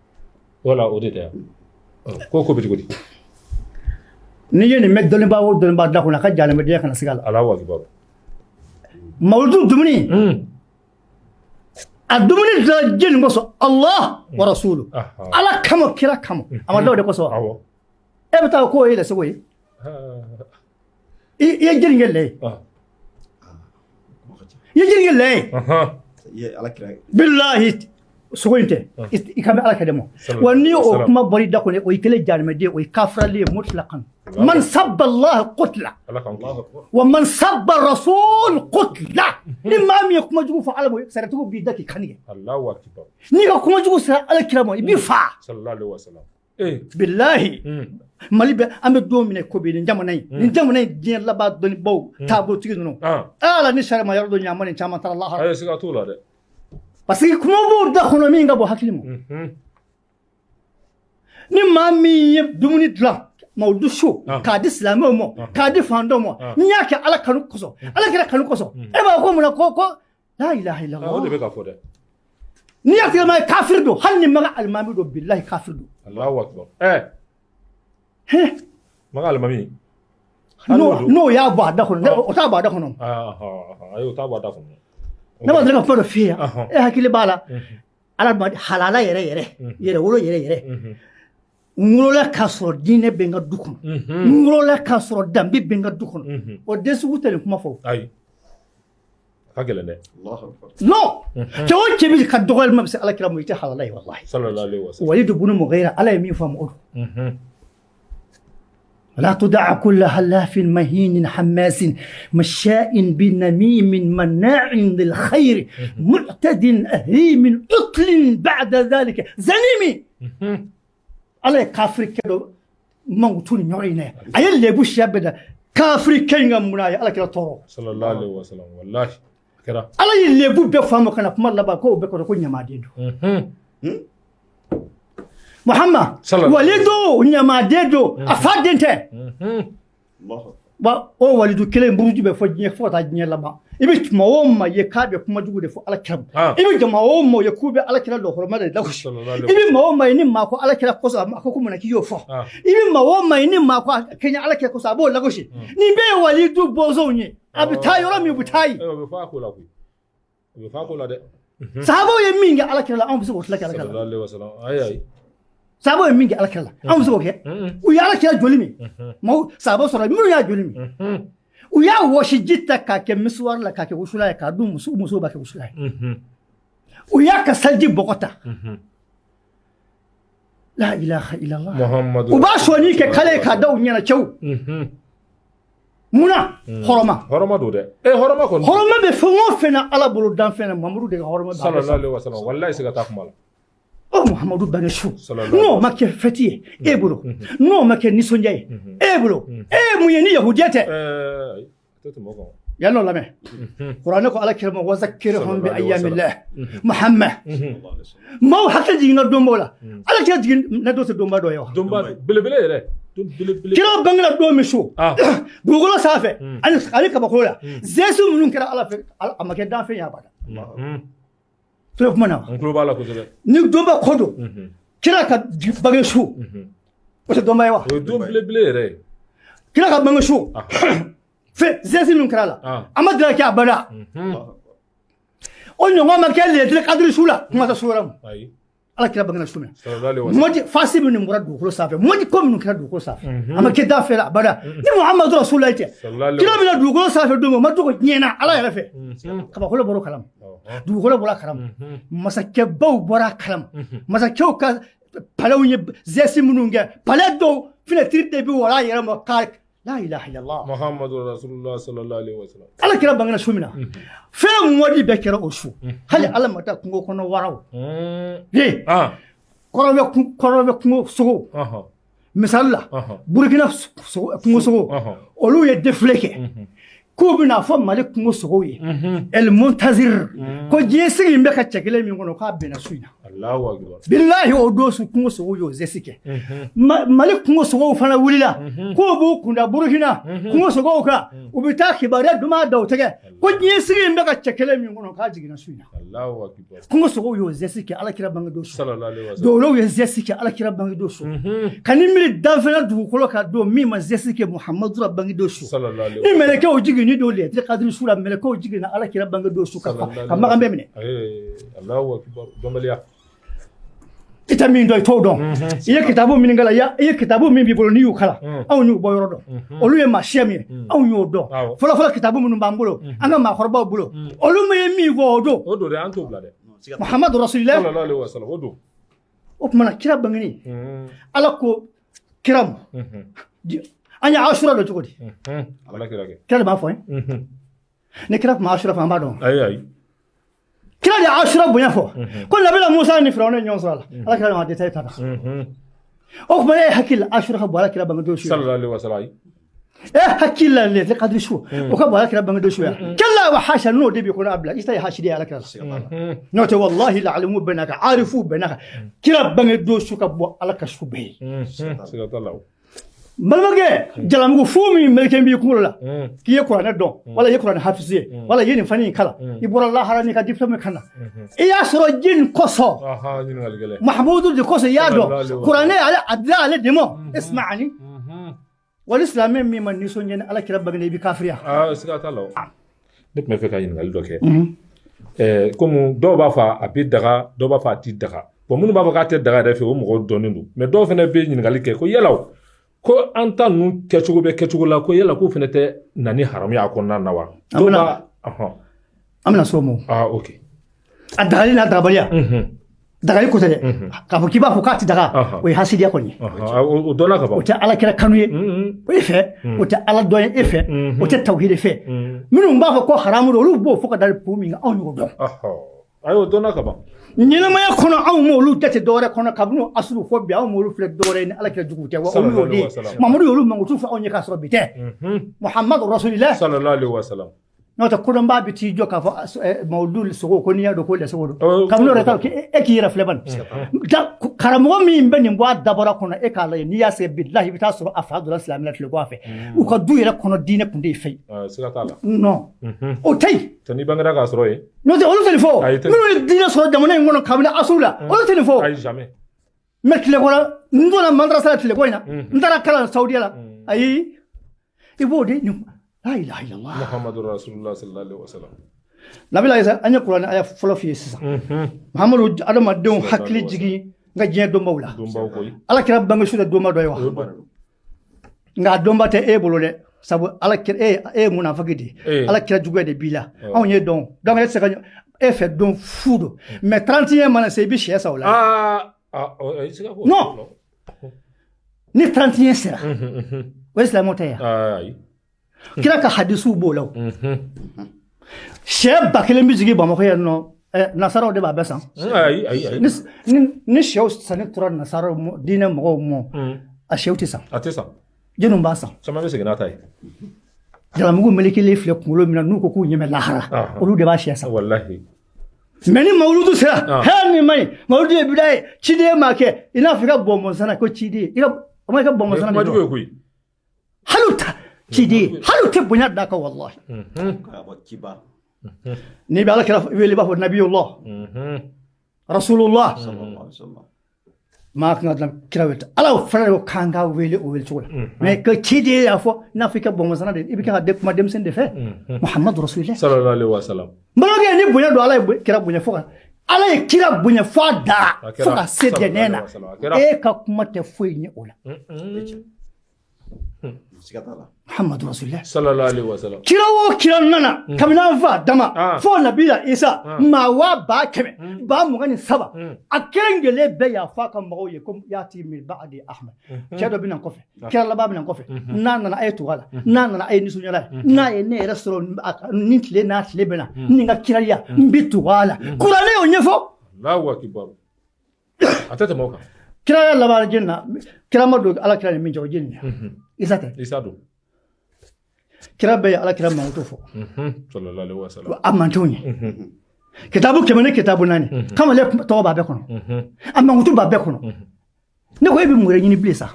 Wala o de tɛ yan ko bɛ cogo di? N'i ye nin mɛn dɔnnibaa o dɔnnibaa da kɔnɔ, a ka jahanamɛdenya kana siga la. Allahu akbar. Mawuludu dumuni, a dumuni dilan jɛni kosɔn? Allah wa rasulu, Ala kama, kira kama, a ma da o de kosɔn wa? Awɔ. E bɛ taa k'o ye lɛ sogo ye, i ye jɛni kɛ lɛ ye, i ye jɛni kɛ lɛ ye. I ye Ala kira. Bilahi, sogo in tɛ i kan bɛ Ala kɛ de ma wa. N'i o kuma bɔra i da kɔnɔ, o y'i kɛlen jahanamɛden, o ye kafiralen ye mutlaqan. Man sabba Allah qutla wa man sabba rasul qutla. Ni maa min ye kuma jugu fɔ Ala ma, saratigiw b'i da k'i kanigɛ. Allahu akbar. N'i ka kuma jugu sera Ala kira ma, i b'i fa. Sallallahu alaihi wasallam. Bilahi, Mali bɛ, an bɛ don min na ko bi, nin jamana in, nin jamana in diɲɛ laban dɔnnibaw taabolotigi ninnu, ala ni sariya ma yɔrɔ dɔ ɲama ni caman taara lahara. Ayi, siga t'o la dɛ. Parce que kuma b'o da kɔnɔ min ka bɔ hakili ma. Ni maa min ye dumuni dilan mawuludu su k'a di silamɛw ma, k'a di fantanw ma, n'i y'a kɛ Ala kanu kosɔn, Ala kira kanu kosɔn, e b'a ko mun na ko la ilaha illallah? O de bɛ ka fɔ dɛ. N'i y'a tigɛ maa ye, kafiri don, hali ni maga alimami don, bilahi, kafiri don. Allahu akbar. Maga alimami. N'o y'a bɔ a da kɔnɔ, o t'a bɔ a da kɔnɔ. Ayi, o t'a bɔ a da kɔnɔ. Ne ma deli ka kuma dɔ f'i ye, e hakili b'a la, Ala ma halala yɛrɛ yɛrɛ yɛrɛ wolo yɛrɛ yɛrɛ. N wolola k'a sɔrɔ diinɛ bɛ n ka du kɔnɔ, n wolola k'a sɔrɔ danbe bɛ n ka du kɔnɔ, o den sugu tɛ nin kuma fɔ. Ayi, a ka gɛlɛn dɛ. Non, cɛ o cɛ bɛ ka dɔgɔyali ma bɛ se Ala kira ma, i tɛ halala ye, wallahi. Sallallahu alaihi wasallam. Walidu bunu Mughira, Ala ye min fɔ a ma, o don. ولا تدع كل حلاف مهين حماس مشاء بنميم مناع للخير معتد أثيم عتل بعد ذلك زنيم. Ala ye kafiri kɛ dɔ mankutu ni ɲɔgɔn in na, a ye lebu siya bɛɛ da kafiri kɛ in ka mun na, a ye Ala kira tɔɔrɔ. Sallallahu alaihi wasallam, wallahi a kɛra. Ala ye lebu bɛɛ faamu ka na kuma laban k'o bɛɛ kɔrɔ ko ɲamaden don. Muhammad walidu ɲamaden don, a fa den tɛ wa. O walidu kelen buruju bɛ fɔ diɲɛ fo ka taa diɲɛ laban. I bɛ tuma o maa ye k'a bɛ kuma jugu de fɔ Ala kira ma, i bɛ jama o maa ye k'u bɛ Ala kira dɔhɔrɔma de lagosi, i bɛ maa o maa ye ni maa ko Ala kira kosɔn a ko mun na k'i y'o fɔ, i bɛ maa o maa ye ni maa ko a kɛɲɛ Ala kira kosɔn, a b'o lagosi. Nin bɛɛ ye walidu bɔnsɔnw ye. A bɛ taa yɔrɔ min, u bɛ taa yen. O bɛ fɔ a ko la koyi, o bɛ fɔ a ko la dɛ. Sahabaw ye min kɛ Ala kira la, anw bɛ se k'o tila kɛ Ala kira la. Sallallahu alaihi wasallam. Ayi, ayi. Sahabaw ye min kɛ Ala kira la, anw bɛ se k'o kɛ? U ye Ala kira joli min, maaw sahabaw sɔrɔ minnu y'a joli min, u y'a wɔsi ji ta k'a kɛ misuwari la, k'a kɛ wusulan ye, k'a dun muso, musow b'a kɛ wusulan ye. U y'a ka saliji bɔgɔ ta, la ilaha illallah. Muhammadu. U b'a sɔnni kɛ kale k'a da u ɲɛna cɛw. Munna? Hɔrɔma. Hɔrɔma don dɛ. Hɔrɔma kɔni. Hɔrɔma bɛ fɛn o fɛn na Ala bolo, danfɛn na, Mamadu de ka hɔrɔma b'a bɛɛ. Sallallahu alaihi wasallam, wallahi, siga t'a kuma la. O Muhamadu bange su, n'o ma kɛ fɛti ye e bolo, n'o ma kɛ nisɔndiya ye e bolo, e ye mun ye ni yahudiya tɛ? Tɛ tɛmɛ o kan. Yan nɔ lamɛn, kuranɛ ko Ala kira ma: wazakirhum bi ayyamillah. Muhammad, maaw hakili jigin ka donbaw la. Ala kira jigin na don tɛ donba dɔ ye wa? Donba belebele yɛrɛ, don belebele. Kira bangela don min su dugukolo sanfɛ ani kabakolo la, zesu minnu kɛra Ala fɛ, a ma kɛ danfɛn ye abada. Tulo kuma na wa? N tulo b'a la kosɛbɛ. Ni donba ko don, kira ka bange su, o tɛ donba ye wa? O ye don belebele yɛrɛ ye. Kira ka bange su, Fɛn geste min kɛra la, a ma deli ka kɛ abada. O ɲɔgɔn ma kɛ lɛtiri kadiri su la, kuma tɛ su wɛrɛ ma. Ala kira bangena su min mɔdi fasi minnu bɔra dugukolo sanfɛ, mɔdi ko minnu kɛra dugukolo sanfɛ, a ma kɛ da fɛ la abada. Ni Muhamadu Rasululayi tɛ, kira bɛna dugukolo sanfɛ don min, o ma dogo diɲɛ na Ala yɛrɛ fɛ. Kabakolo bɔra o kalama, dugukolo bɔra kalama, masakɛbaw bɔra kalama, masakɛw ka palɛw ye geste minnu kɛ, palais dɔw fenêtre de bɛ wara a yɛrɛ ma ka la ilaha illallah Muhammadu Rasulullah sallallahu alaihi wasallam. Ala kira bangena su min na, fɛn mɔdi bɛɛ kɛra o su. Hali Ala ma taa kungo kɔnɔ waraw ye kɔrɔbɛ kungo sogo, misali la Burukina kungo sogo, olu ye défilé kɛ k'u bɛna fɔ Mali kungo sogow ye El Montazir, ko diɲɛ sigi in bɛ ka cɛ kelen min kɔnɔ, k'a bɛnna su in na. Bilahi, o don su kungo sogow y'o geste kɛ. Mali kungo sogow fana wulila k'u b'u kunda Burukina kungo sogow kan, u bɛ taa kibaruya duman da u tɛgɛ ko diɲɛ sigi in bɛ ka cɛ kelen min kɔnɔ, k'a jiginna su in na. Kungo sogow y'o geste kɛ Ala kira bange don su. Dɔwɛrɛw ye geste kɛ Ala kira bange don su. Ka ni miiri danfɛn dugukolo kan don min ma geste kɛ Muhamadu ra bange don su. Ni mɛlɛkɛw jiginni don lɛtiri kadiri su la, mɛlɛkɛw jiginna Ala kira bange don su ka magan bɛɛ minɛ. I tɛ min dɔn, i t'o dɔn. I ye kitabu min kalan, i ye kitabu min b'i bolo n'i y'o kalan, anw y'o bɔ yɔrɔ dɔn. Olu ye maa siya min ye, anw y'o dɔn. Fɔlɔ fɔlɔ kitabu minnu b'an bolo, an ka maakɔrɔbaw bolo, olu min ye min fɔ o don. O don dɛ, an t'o bila dɛ. Muhamadu Rasulillah. O don. O tuma na kira bangeni, Ala ko kira ma, an ye Asura dɔn cogo di? Kira de b'a fɔ ye. Ni kira tun ma Asura fɔ, an b'a dɔn. Ayi. Kira de Asura bonya fɔ ko Nabila Musa ni Firawuna ɲɔgɔn sɔrɔ a la, Ala kira ma détail ta. O tuma e hakili la Asura ka bɔ Ala kira bange don su? Sallallahu alaihi wasallam. E hakili la lɛtiri kadiri su o ka bɔ Ala kira bange don su ya? Kalla wa hasha, n'o de b'i kɔnɔ a bila i ta ye hasidi ye Ala kira la. N'o tɛ, wallahi lalimu bɛɛ n'a kan, arifu bɛɛ n'a kan, kira bange don su ka bɔ Ala ka su bɛɛ ye. N balimakɛ, jalamugu fu min meleken b'i kunkolo la k'i ye kuranɛ dɔn, wala i ye kuranɛ hafizu ye, wala i ye nin fani in kalan, i bɔra lahara n'i ka diplôme ka na, i y'a sɔrɔ jini kosɔn, Mahamudu de kosɔn i y'a dɔn kuranɛ, ale a dira ale de ma. Ismaani wali silamɛ min ma nisɔndiya ni Ala kira bangene, i bɛ kafiriya. Siga t'a la. Ne tun bɛ fɛ ka ɲininkali dɔ kɛ. Komi dɔw b'a fɔ a bɛ daga, dɔw b'a fɔ a tɛ daga. Bon, minnu b'a fɔ k'a tɛ daga yɛrɛ fɛ, o mɔgɔw dɔnnen don. Mais dɔw fana bɛ ɲininkali kɛ ko yala ko an ta ninnu kɛcogo bɛ kɛcogo la, ko yala k'o fana tɛ na ni haramu ye a kɔnɔna na wa? An bɛna s'o ma. Ah, ok. A dagali n'a dagabaliya. Dagali ko tɛ dɛ. K'a fɔ k'i b'a fɔ k'a tɛ daga, o ye hasidiya kɔni ye. O dɔnna ka ban. O tɛ Ala kira kanu ye e fɛ, o tɛ Ala dɔn ye e fɛ, o tɛ tawhidi fɛ. Minnu b'a fɔ ko haramu don, olu b'o fɔ ka da kun min kan, anw y'o dɔn. Ayi, o dɔnna ka ban. Ɲɛnamaya kɔnɔ, anw m'olu jate dɔwɛrɛ kɔnɔ kabini asuru fɔ bi, anw m'olu filɛ dɔwɛrɛ ye ni Ala kira jugu tɛ. Wa olu y'o de ye, Mamadu y'olu mankutu fɔ anw ye k'a sɔrɔ bi tɛ. Muhamadu Rasulillah sallallahu alaihi wasallam. N'o tɛ, kodɔnbaa bɛ t'i jɔ k'a fɔ mawudu sogo ko n'i y'a dɔn ko lɛsogo don, kabini o yɛrɛ ta e k'i yɛrɛ filɛ bani. Karamɔgɔ min bɛ nin bɔ a dabɔra kɔnɔ, e k'a lajɛ, n'i y'a sɛgɛ bilahi, i bɛ taa sɔrɔ a fa donna silamɛya tile kɔ fɛ, u ka du yɛrɛ kɔnɔ diinɛ kun tɛ yen fɛn. Siga t'a la. Non, o tɛ yen. N'i bangera k'a sɔrɔ yen. N'o tɛ, olu tɛ nin fɔ. Minnu ye diinɛ sɔrɔ jamana in kɔnɔ kabini asuru la, olu tɛ nin fɔ. Ayi, jamais. Mais tile kɔnɔ, n donna madrasa la tile ko in na, n taara kalan Saudiya la, ayi, i b'o de nin. La ilaha illallah Muhammadu Rasulullah sallallahu alaihi wasallam. Nabila Isa, an ye kuranɛ aya fɔlɔ f'i ye sisan. Muhammadu, adamadenw hakili jigin n ka diɲɛ donbaw la. Ala kira bange su tɛ donba dɔ ye wa? Nka a donba tɛ e bolo dɛ, sabu Ala kira e ye munafiki de ye, Ala kira juguya de b'i la. Anw ye dɔn, donc e tɛ se ka e fɛ don fu don. Mais 31 mana se, i bɛ sɛ san o la. Non, ni 31 sera, o ye silamɛw tɛ yan. Kira ka hadisiw b'o la o. Sɛ 1000 bɛ jigin Bamakɔ yan nɔ, nasaraw de b'a bɛɛ san. Ni sɛw sanni tora nasaraw diinɛ mɔgɔw mɔ, a sɛw tɛ san. A tɛ san. Jɔnni b'a san? Caman bɛ segin n'a ta ye. Jalamugu melekelen filɛ kunkolo min na, n'u ko k'u ɲɛ bɛ lahara, olu de b'a sɛ san. Walahi. Mais ni mawuludu sera, hɛrɛ nin man ɲi, mawuludu ye bida ye, ciden m'a kɛ, i n'a fɔ i ka bɔnbɔn sanna ko ciden, i ka o ma i ka bɔnbɔn sanna de dɔn. Koyi. Hali ta ciden, hali tɛ bonya d'a kan walahi. N'i bɛ Ala kira wele, i b'a fɔ nabiyullah, rasulullah. Maa kan ka kira wele ala fana de kan ka wele o wele cogo la mais ka ciden y'a fɔ i n'a fɔ i ka bɔnbɔnsana de i bɛ ka kuma denmisɛnnin de fɛ Muhammadu Rasulillah sallallahu alaihi wa sallam n balimakɛ ni bonya don ala ye kira bonya fo ka ala ye kira bonya fo a da fo ka se dɛnɛ na e ka kuma tɛ foyi ɲɛ o la Muhammadu Rasulillah sallallahu alaihi wa sallam kira o kira nana kabini an fa dama fo nabila Isa maa 123 000 a kelen kelen bɛɛ y'a fɔ a ka mɔgɔw ye ko yaati min ba'di Ahmad cɛ dɔ bɛ na kɔfɛ kira laban bɛ na kɔfɛ n'a nana a ye tugu a la n'a nana a ye nisɔndiya ye n'a ye ne yɛrɛ sɔrɔ ni tile n'a tile bɛ na ni n ka kiraya n bɛ tugu a la kuranɛ y'o ɲɛfɔ. Allahu akbar a tɛ tɛmɛ o kan. Kiraya laban jeni na kira ma don ala kira ni min cɛ o jeni na Isa tɛ Isa don kira bɛɛ ye ala kira mankutu fɔ sallallahu alaihi wa sallam a mantonw ye kitabu 100 ni kitabu 4 kamalen tɔgɔ b'a bɛɛ kɔnɔ a mankutu b'a bɛɛ kɔnɔ ne ko e bɛ mun wɛrɛ ɲini bilen sa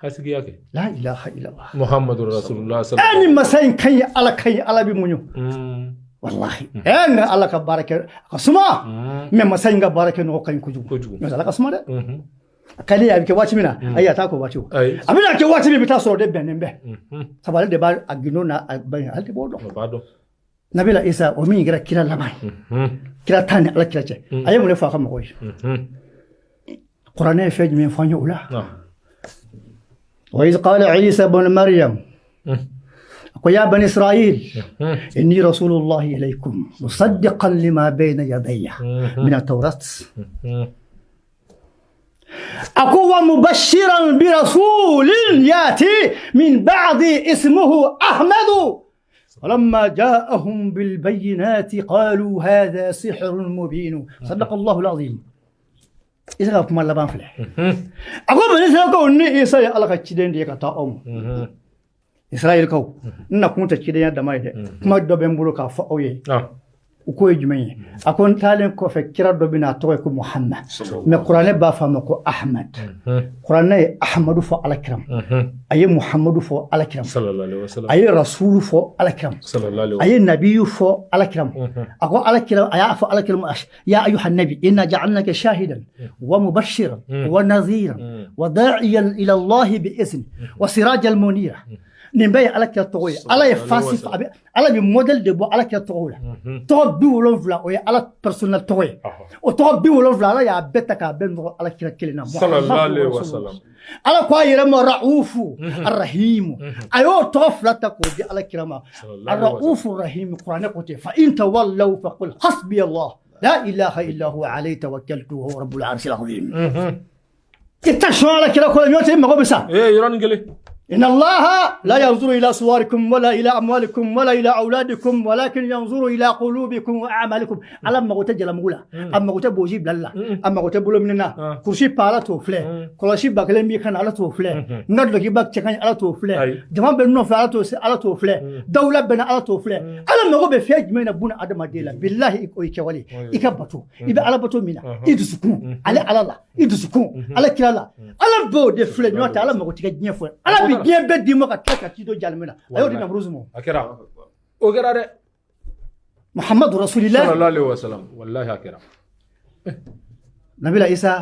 hasigiya kɛ la ilaha illallah Muhammadu Rasulullah sallallahu ni masa in ka ɲi ala ka ɲi ala bɛ muɲu wallahi nka ala ka baara kɛ a ka suma mais masa in ka baara kɛ nɔgɔ ka ɲi kojugu mais ala ka suma dɛ a ka di ye a bɛ kɛ waati min na ayi a t'a kɛ waati o a bɛna kɛ waati min i bɛ taa sɔrɔ o de bɛnnen bɛ sabu ale de b'a a gindo n'a ba ale de b'o dɔn nabila Isa o min kɛra kira laban ye kira tan ni ala kira cɛ a ye mun de fɔ a ka mɔgɔw ye kuranɛ ye fɛn jumɛn fɔ an ye o la wa iz qala Isa ibn Maryam يا بني إسرائيل إني رسول الله إليكم مصدقا لما بين يدي من التوراة أقوى مبشرا برسول يأتي من بعد اسمه أحمد ولما جاءهم بالبينات قالوا هذا سحر مبين صدق الله العظيم إذا كما لبان فلح أقوى بني إسرائيل إني إسرائيل الله كتشدين ديك تاهم Israël kaw n na kun tɛ cidenya dama ye dɛ kuma dɔ bɛ n bolo k'a fɔ aw ye o ko ye jumɛn ye a ko n taalen kɔfɛ kira dɔ bɛ na a tɔgɔ ye ko Muhammad mais kuranɛ b'a fɔ a ma ko Ahmad kuranɛ ye Ahmadu fɔ ala kira a ye Muhammadu fɔ ala kira a ye Rasulu fɔ ala kira a ye Nabiyu fɔ ala kira a ko ala kira a y'a fɔ ala kira ma ya ayuha nabi inna ja'alnaka shahidan wa mubashiran wa nadhiran wa da'iyan ila Allah bi izni wa sirajan munira nin bɛɛ ye ala kira tɔgɔ ye ala ye fasi ala bɛ modèle de bɔ ala kira tɔgɔw la tɔgɔ 70 o ye ala personnel tɔgɔ ye o tɔgɔ 70 ala y'a bɛɛ ta k'a bɛɛ nɔrɔ ala kira kelen na sallallahu alaihi wa sallam ala ko a yɛrɛ ma raufu arrahimu a y'o tɔgɔ fila ta k'o di ala kira ma arraufu arrahimu kuranɛ ko ten fa in tawallaw faqul hasbi allah la ilaha illa huwa alayhi tawakkaltu wa huwa rabbul arshil azim i tɛ sɔn ala kira ko la ɲɔgɔn tɛ i mago bɛ sa yɔrɔnin kelen إن الله لا ينظر إلى صوركم ولا إلى أموالكم ولا إلى أولادكم ولكن ينظر إلى قلوبكم وأعمالكم. على ما قلت جل مغلا أما قلت بوجيب لالا أما قلت بلو مننا كرسي بالا توفله كرسي باكلم بيكان على توفله نردك باك تكان على توفله جماعة بنو على توس على توفله دولة بنا على توفله على ما قلت بفيج من أبونا آدم ديلا بالله إيكو إيكوالي إيكابتو إذا على بتو منا إيدسكون على على الله إيدسكون على كلا الله على بو دفله نوات على ما قلت كجنيه فل على diɲɛ bɛɛ d'i ma ka tila ka t'i don jalimɛ na a y'o di Namuruzu ma. A kɛra o kɛra dɛ. Muhammadu Rasulillah. Sallallahu alaihi wa sallam walahi a kɛra. Nabila Isa.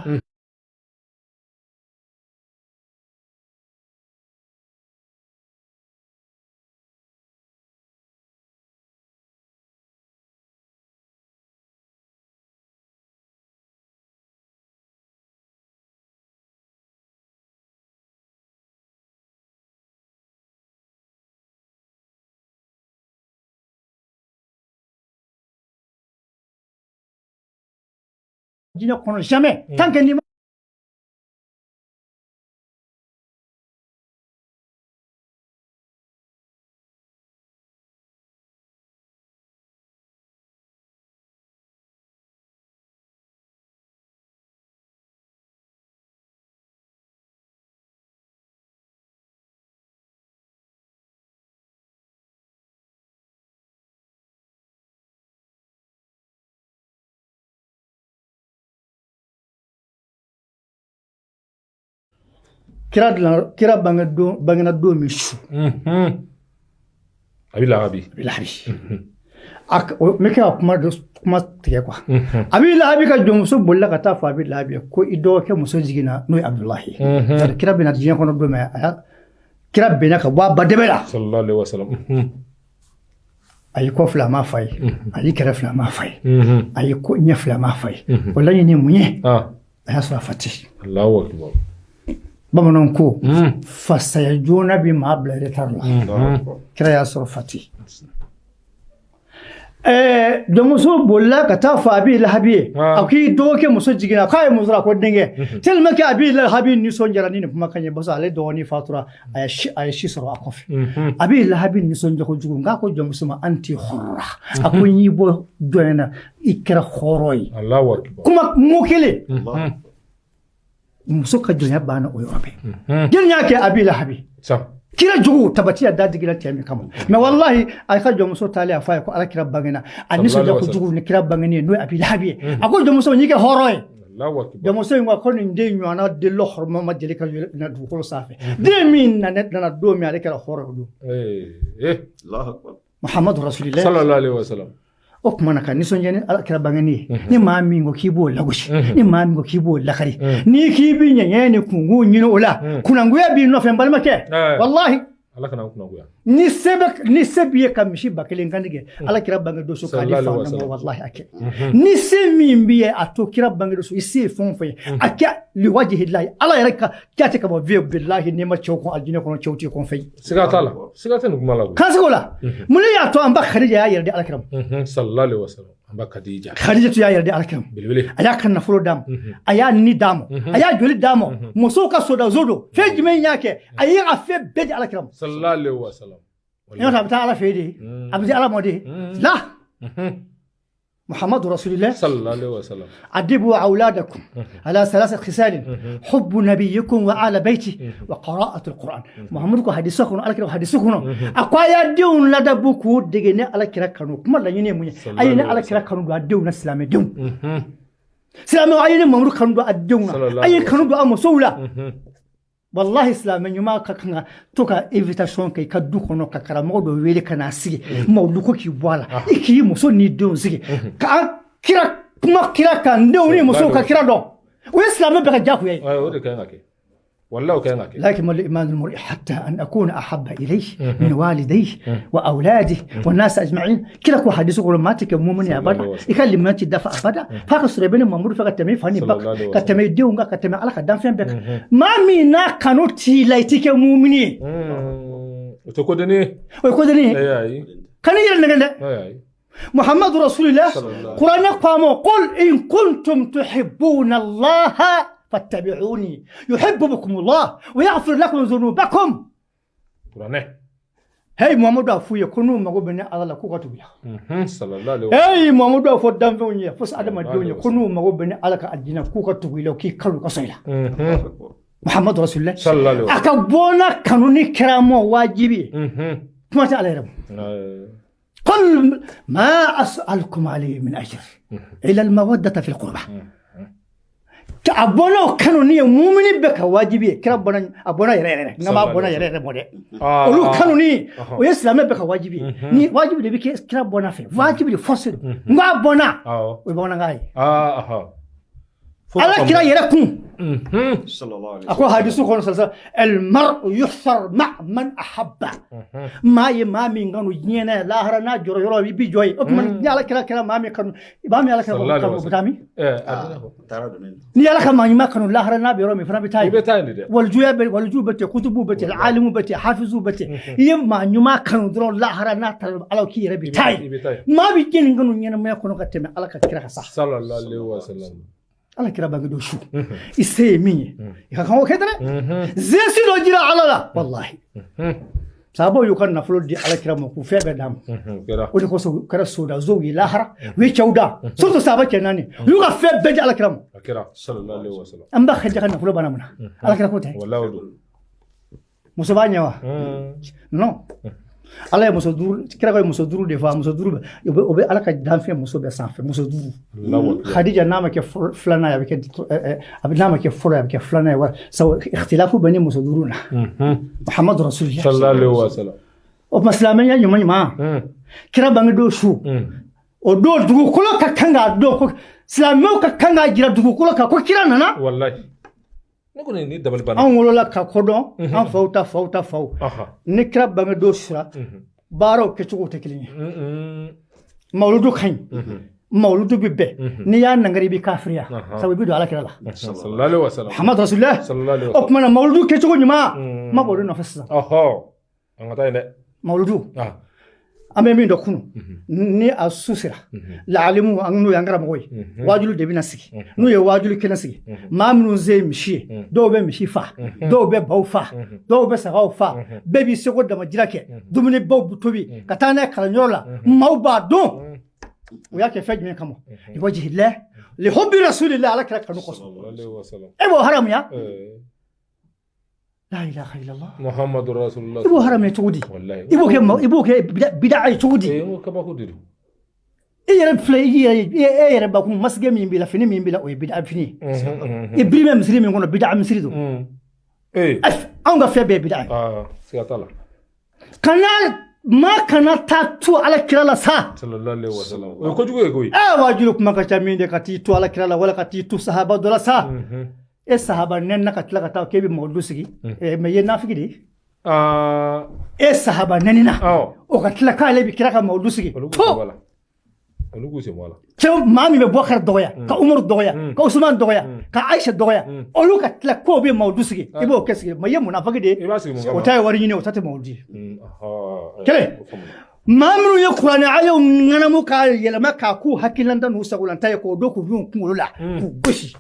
Diɲɛ kɔnɔ jamais tant que ni kira kira bangena don min su. A bɛ lahabi. A bɛ lahabi. N bɛ kɛ ka kuma tigɛ quoi. Abi Lahabi ka jɔnmuso bolila ka taa fɔ Abi Lahabi ye ko i dɔgɔkɛ muso jiginna n'o ye Abudulayi. Kira bɛna diɲɛ kɔnɔ don min a kira benna ka bɔ a ba dɛbɛ la. Sallallahu alaihi wasallam. A y'i kɔ fila a m'a fa ye, a y'i kɛrɛ fila a m'a fa ye, a y'i ɲɛ fila a m'a fa ye. O laɲini ye mun ye? A y'a sɔrɔ a fa tɛ. Allahu akbar. Bamananw ko fasaya joona bi maa bila retard la. Kira y'a sɔrɔ fa tɛ. Jɔnmuso bolila ka taa fɔ Abi Lahabi ye, a k'i dɔgɔkɛ muso jiginna k'a ye muso la ko denkɛ. Tellement que Abi Lahabi nisɔndiyara ni nin kumakan ye, parce que ale dɔgɔnin fatura a ye si sɔrɔ a kɔfɛ. Abi Lahabi nisɔndiya kojugu nk'a ko jɔnmuso ma anti hɔrɔra, a ko n y'i bɔ jɔn na i kɛra hɔrɔn ye. Allahu akbar. Kuma mot kelen. Muso ka jɔnya banna o yɔrɔ bɛɛ. Jɔnni y'a kɛ? Abi Lahabi. Kira jugu tabatiya da digira cɛ min kama. Mais wallahi a ka jɔnmuso taalen a fɔ a ye ko ala kira bangena, a nisɔndiya kojugu ni kira bangeni ye n'o ye Abi Lahabi ye. A ko jɔnmuso n y'i kɛ hɔrɔn ye. Jɔnmuso in ko nin den ɲɔgɔnna den hɔrɔn ma deli ka na dugukolo sanfɛ. Den min nana don min ale kɛra hɔrɔn o don. Muhammadu Rasulillah. Sallallahu alaihi wasallam. O tuma na ka nisɔndiya ni ala kira bangeni ye. Ni maa min ko k'i b'o lagosi, ni maa min ko k'i b'o lakari, n'i k'i bi ɲɛɲɛ ni kungo ɲini o la, kunangoya b'i nɔfɛ n balimakɛ. Wallahi. Ala kana kunangoya. Ni se b'i ye ka misi 1000 kan tigɛ ala kira bange don so k'a di fa ma, wallahi a kɛ. Ni se min b'i ye a to kira bange don so, i se ye fɛn o fɛn ye a kɛ liwajihilahi ala yɛrɛ ka jate ka bɔ vieux bilahi n'i ma cɛw kɔn alijinɛ kɔnɔ cɛw t'i kɔn fɛ. Siga t'a la, siga tɛ nin kuma la. Kan sigi o la. Mun de y'a to an ba Khadija y'a yɛrɛ di ala kira ma? Sallallahu alaihi wasallam. An ba Khadija. Khadija tun y'a yɛrɛ di ala kira ma. Belebele. A y'a ka nafolo d'a ma, a y'a ni d'a ma, a y'a joli d'a ma. Musow ka sodazo don, fɛn jumɛn y'a kɛ? A ye a fɛn bɛɛ di ala kira ma. Sallallahu alaihi wasallam. N'o tɛ a bɛ taa ala fɛ de, a bɛ di ala ma de la. محمد رسول الله صلى الله عليه وسلم. أدبوا أولادكم على 3 خصال: حب نبيكم وآل بيته وقراءة القرآن. محمد كو حديثكم على كده حديثكم أقوى دون لدبوكو دغني على كده كانوا كما لا يني مو أين على كده كانوا دون السلام دون سلام أين ممر كانوا دون أين كانوا دون مسؤولا. والله سلام يوم كان توكا invitation كي كدو كونو ككرامو دو ويلي كان سيغي مولوكو كي بوالا إكي مسو ني دون سيغي كا كيرا كما كيرا كان دوني مسو كيرا دون وإسلام بقى جاكو ياي. أيوة ده كان أكيد والله كان أكيد. لكن ما الإيمان المرء حتى أن أكون أحب إليه من والديه وأولاده والناس أجمعين. كلا كو حديث يقول ما تك مؤمن أبدا يكلم ما تدفع أبدا فاكسر بين مأمور فكتمي فاني بك كتمي ديونغا كتمي على كدام فين بك ما منا كانوا تيلايتك مؤمنين. وتقولني ويقولني كان يرنغنا محمد رسول الله قرآن قاموا قل إن كنتم تحبون الله فاتبعوني يحببكم الله ويغفر لكم ذنوبكم. هاي محمد أفو يكونوا ما قبلنا على كوكتويا. صلى الله عليه وسلم. هاي محمد أفو دم فيني فس آدم الدنيا يكونوا ما قبلنا على كأدينا كوكتويا لو كي كلو كسيلا. محمد رسول الله صلى الله عليه وسلم. أكبونا كانوني كرامو واجبي. ما تعالى رب. قل ما أسألكم عليه من أجر إلا المودة في القربى. أبونا كانوا نية مؤمنين بك واجبي كربنا أبونا يرى نما أبونا يرى مودة ولو كانوا نية ويسلم بك واجبي ني واجبي اللي بك كربنا في واجبي فصل ما أبونا ويبونا غاي على كلا يراكم صلى الله عليه وسلم. أخو حديث خون صلى الله المرء يحشر مع من أحبه. ما يما من كانوا ينينا لا هرنا جرو جرو بيجوي أكمل على كلا كلا ما مي كانوا ما مي على كلا كانوا بتامي ني على كلا ما كانوا لا هرنا بيرو مي فرا بتاي والجويا والجو بتي كتبو بتي العالم بتي حافظو بتي يما نيما كانوا درو لا هرنا على كي ربي تاي ما بيجين كانوا ينينا ما يكونوا كتمي على كلا صح صلى الله عليه وسلم. ala kira bange do su ise min ye i ka kan o kɛ dɛ zesi dɔ jira ala la wallahi sababu y'u ka nafolo di ala kira ma k'u fɛn bɛɛ d'a ma o de kosɔn u kɛra sodazow ye lahara u ye cɛw da surtout sahaba cɛ naani u y'u ka fɛn bɛɛ di ala kira ma an b'a Khadija ka nafolo banna mun na ala kira ko tɛ muso b'a ɲɛ wa non ala ye muso duuru kira ko muso duuru de fɔ muso duuru o bɛ ala ka danfɛn muso bɛɛ sanfɛ muso duuru Khadija n'a ma kɛ filanan ye a bɛ kɛ a bɛ n'a ma kɛ fɔlɔ ye a bɛ kɛ filanan ye wa sabu ikhtilafu bɛ ni muso duuru na Muhammadu Rasulullah sallallahu alaihi wasallam o tuma silamɛya ɲuman ɲuman Kira bangedon su o don dugukolo ka kan k'a dɔn ko silamɛw ka kan k'a jira dugukolo kan ko kira nana. Wallahi ne kɔni ni dabali banna. Anw wolola ka kodɔn, an faw ta faw ta faw. Ni kira bangedon sura, baaraw kɛcogo tɛ kelen ye. Mawuludu ka ɲi, mawuludu bɛ bɛn, n'i y'a nangari i bɛ kafiriya, sabu i bɛ don ala kira la. Sallallahu alaihi wasallam. Muhammad rasulullah. Sallallahu alaihi wasallam. O tuma na mawuludu kɛcogo ɲuman, ma b'o de nɔfɛ sisan. An ka taa yen dɛ. Mawuludu. An bɛ min dɔn kunun, ni a su sera, laalimu an n'o y'an karamɔgɔ ye, waajulu de bɛna sigi. N'u ye waajulu kɛnɛ sigi, maa minnu se ye misi ye, dɔw bɛ misi fa, dɔw bɛ baw fa, dɔw bɛ sagaw fa, bɛɛ b'i seko damajira kɛ, dumunibaw bɛ tobi ka taa n'a ye kalanyɔrɔ la, maaw b'a dɔn. U y'a kɛ fɛn jumɛn kama? Liwajihillah lihubbi rasulillah, ala kira kanu kosɔn. E b'o haramuya? La ilaha illallah. Muhammadu Rasulullah. I b'o haramuya cogo di? I b'o kɛ i b'o kɛ bid'a ye cogo di? N ko kabako de don. I yɛrɛ filɛ, i yɛrɛ e yɛrɛ bakun masakɛ min b'i la, fini min b'i la, o ye bid'a fini ye. I biri bɛ misiri min kɔnɔ, bid'a misiri don. Anw ka fɛn bɛɛ ye bid'a ye. Siga t'a la. Kana maa kana taa to ala kira la sa. Sallallahu alaihi wasallam. O ye kojugu ye koyi. Waajulu kuma ka ca min de ka t'i to ala kira la wala ka t'i to sahaba dɔ la sa. E sahaba nɛnna ka tila ka taa k'e bɛ mawuludu sigi, mais i ye nafigi de ye. E sahaba nɛnina o ka tila k'ale bɛ kira ka mawuludu sigi. Olu k'u sen bɔ a la. Cɛ maa min bɛ Bubakari dɔgɔya, ka Umaru dɔgɔya, ka Usumani dɔgɔya, ka Ayisa dɔgɔya, olu ka tila k'o bɛ mawuludu sigi, i b'o kɛ sigi, mais i ye munafiki de ye. O ta ye wari ɲini, o ta tɛ mawuludu ye. Kelen, maa minnu ye kuranɛ ayaw ŋanamu k'a yɛlɛma k'a k'u hakililanta n'u sagolanta ye k'o don k'u bin u kunkolo la k'u gosi.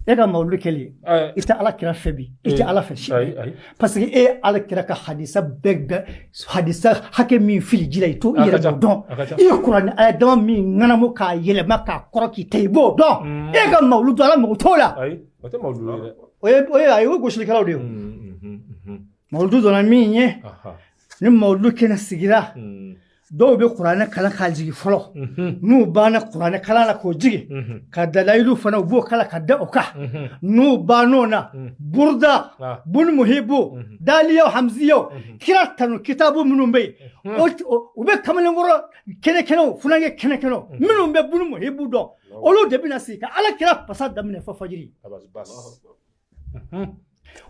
E ka mawuludu kɛlen, i tɛ ala kira fɛ bi, i tɛ ala fɛ sini, parce que e ala kira ka hadisa bɛɛ hadisa hakɛ min fili ji la, i t'o i yɛrɛ b'o dɔn. I ye kuranɛ aya dama min ŋanamu k'a yɛlɛma k'a kɔrɔ k'i ta, i b'o dɔn. E ka mawuludu ala mago t'o la. O tɛ mawuludu ye dɛ. O ye ayi, o ye gosilikɛlaw de ye. Mawuludu donna min ye, ni mawuludu kɛnɛ sigira, dɔw bɛ kuranɛ kalan k'a jigin fɔlɔ. N'u banna kuranɛ kalan la k'o jigin, ka dalayilu fana u b'o kalan ka da o kan. N'u bann'o na, buruda, bun muhibu, daliyaw, hamziyaw, kira tanu kitabu minnu bɛ yen, u bɛ kamalenkɔrɔ kɛnɛ kɛnɛw, funankɛ kɛnɛ kɛnɛw, minnu bɛ bun muhibu dɔn, olu de bɛna sigi ka ala kira pasa daminɛ fo fajiri.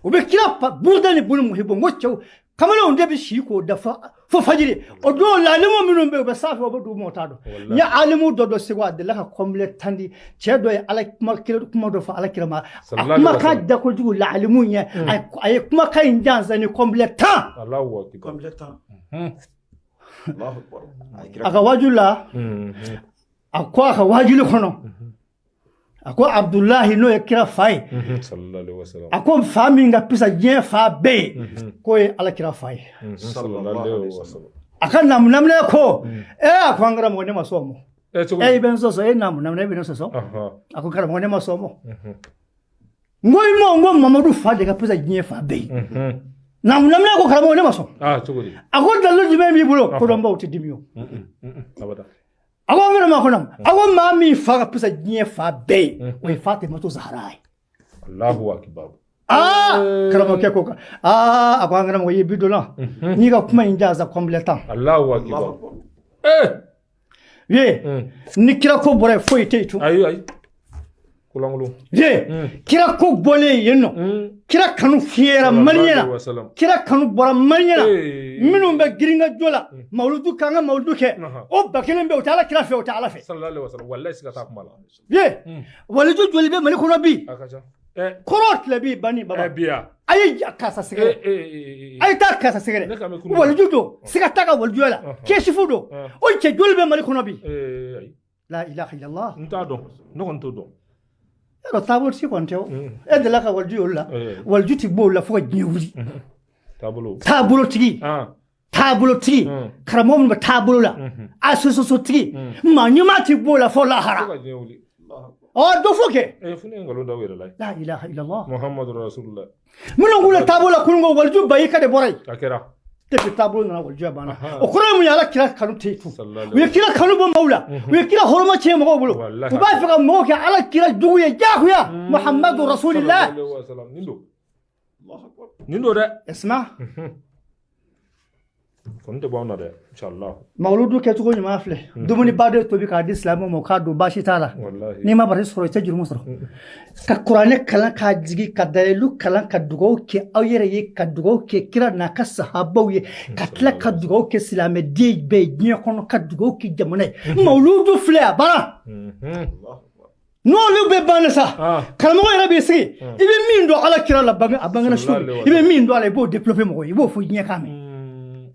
U bɛ kira buruda ni bun muhibu, n ko cɛw kamalenw de bɛ si k'o da fo fajiri. O don laalimu minnu bɛ yen, u bɛ sanfɛ, u bɛ dugu ma, o t'a dɔn. N ye alimu dɔ dɔn Segu, a delila ka kɔnbilɛ tan di cɛ dɔ ye ala kuma dɔ fɔ ala kira ma, a kumakan da kojugu laalimu ɲɛ, a ye kumakan in jansa ni kɔnbilɛ 10. A ka waaju la, a ko a ka waajuli kɔnɔ, a ko Abdulahi n'o ye kira fa ye, a ko fa min ka pisa diɲɛ fa bɛɛ ye, k'o ye ala kira fa ye. A ka namunaminɛ ko, a ko an karamɔgɔ ne ma sɔn o ma. E bɛ n sɔsɔ, e namunaminɛ e bɛ ne sɔsɔ. A ko karamɔgɔ ne ma sɔn o ma. N ko i ma, n ko Mamadu fa de ka pisa diɲɛ fa bɛɛ ye. Namunaminɛ ko karamɔgɔ ne ma sɔn. A ko dalilu jumɛn b'i bolo? Kodɔnbaw tɛ dimi o. A ko n ma kɔnɔ, a ko maa min fa ka pisa diɲɛ fa bɛɛ ye, o ye Fatimatu Zahara ye. Allahu akbar. Karamɔgɔkɛ ko a ko an karamɔgɔ i ye bi dɔ la, n'i ka kuma in jansa kɔnbilɛ 10. Allahu akbar. Ye ni kira ko bɔra yen, foyi tɛ yen tun. Ayi. Kolonkolon. Ye kira ko bɔlen yen nɔ, kira kanu fiyɛra maliyɛn na, kira kanu bɔra maliyɛn na. Minnu bɛ girinkajɔ la, mawuludu k'an ka mawuludu kɛ, o ba kelen bɛ yen, o tɛ ala kira fɛ, o tɛ ala fɛ. Sallallahu alaihi wasallam. Wallahi siga t'a kuma la. Ye waliju joli bɛ Mali kɔnɔ bi? Kɔrɔ tile b'i banni baba. A ye karisa sɛgɛrɛ, a ye taa karisa sɛgɛrɛ. Waliju don, siga t'a ka walijuya la, kɛsifu don, o cɛ joli bɛ Mali kɔnɔ bi? La ilaha illallah. N t'a dɔn, ne kɔni t'o dɔn. Yɔrɔ taabolo si kɔni tɛ o. E delila ka waliju y'olu la, waliju ti bɔ olu la fo ka diɲɛ wuli. Taabolotigi, taabolotigi, karamɔgɔ minnu bɛ taabolo la, asososotigi, maa ɲuman ti bɔ o la fo lahara. Dɔ fɔ kɛ. La ilaha illallah. Muhammadu Rasulullah. Minnu k'u la taabolo la kunun ko waliju bayi ka de bɔra yen. A kɛra. Depuis taabolo nana walijuya banna. O kɔrɔ ye mun ye? Ala kira kanu tɛ yen tun. U ye kira kanu bɔ maaw la, u ye kira hɔrɔma tiɲɛ mɔgɔw bolo. U b'a fɛ ka mɔgɔw kɛ ala kira jugu ye diyagoya. Muhammadu Rasulillah. Nin don dɛ. Isma. Kɔni tɛ bɔ anw na dɛ, inshallah. Mawuludu kɛcogo ɲuman filɛ. Dumuni ba de tobi k'a di silamɛw ma, u k'a dun, baasi t'a la. Wallahi. N'i ma baraji sɔrɔ, i tɛ jurumu sɔrɔ. Ka kuranɛ kalan k'a jigin, ka dalilu kalan, ka dugawu kɛ aw yɛrɛ ye, ka dugawu kɛ kira n'a ka sahabaw ye, ka tila ka dugawu kɛ silamɛden bɛɛ ye diɲɛ kɔnɔ, ka dugawu kɛ jamana ye. Mawuludu filɛ, a banna. N'olu bɛɛ banna sa, karamɔgɔ yɛrɛ b'i sigi, i bɛ min dɔn ala kira la, a bangena su, i bɛ min dɔn a la, i b'o développer mɔgɔ ye, i b'o fɔ diɲɛ k'a mɛn.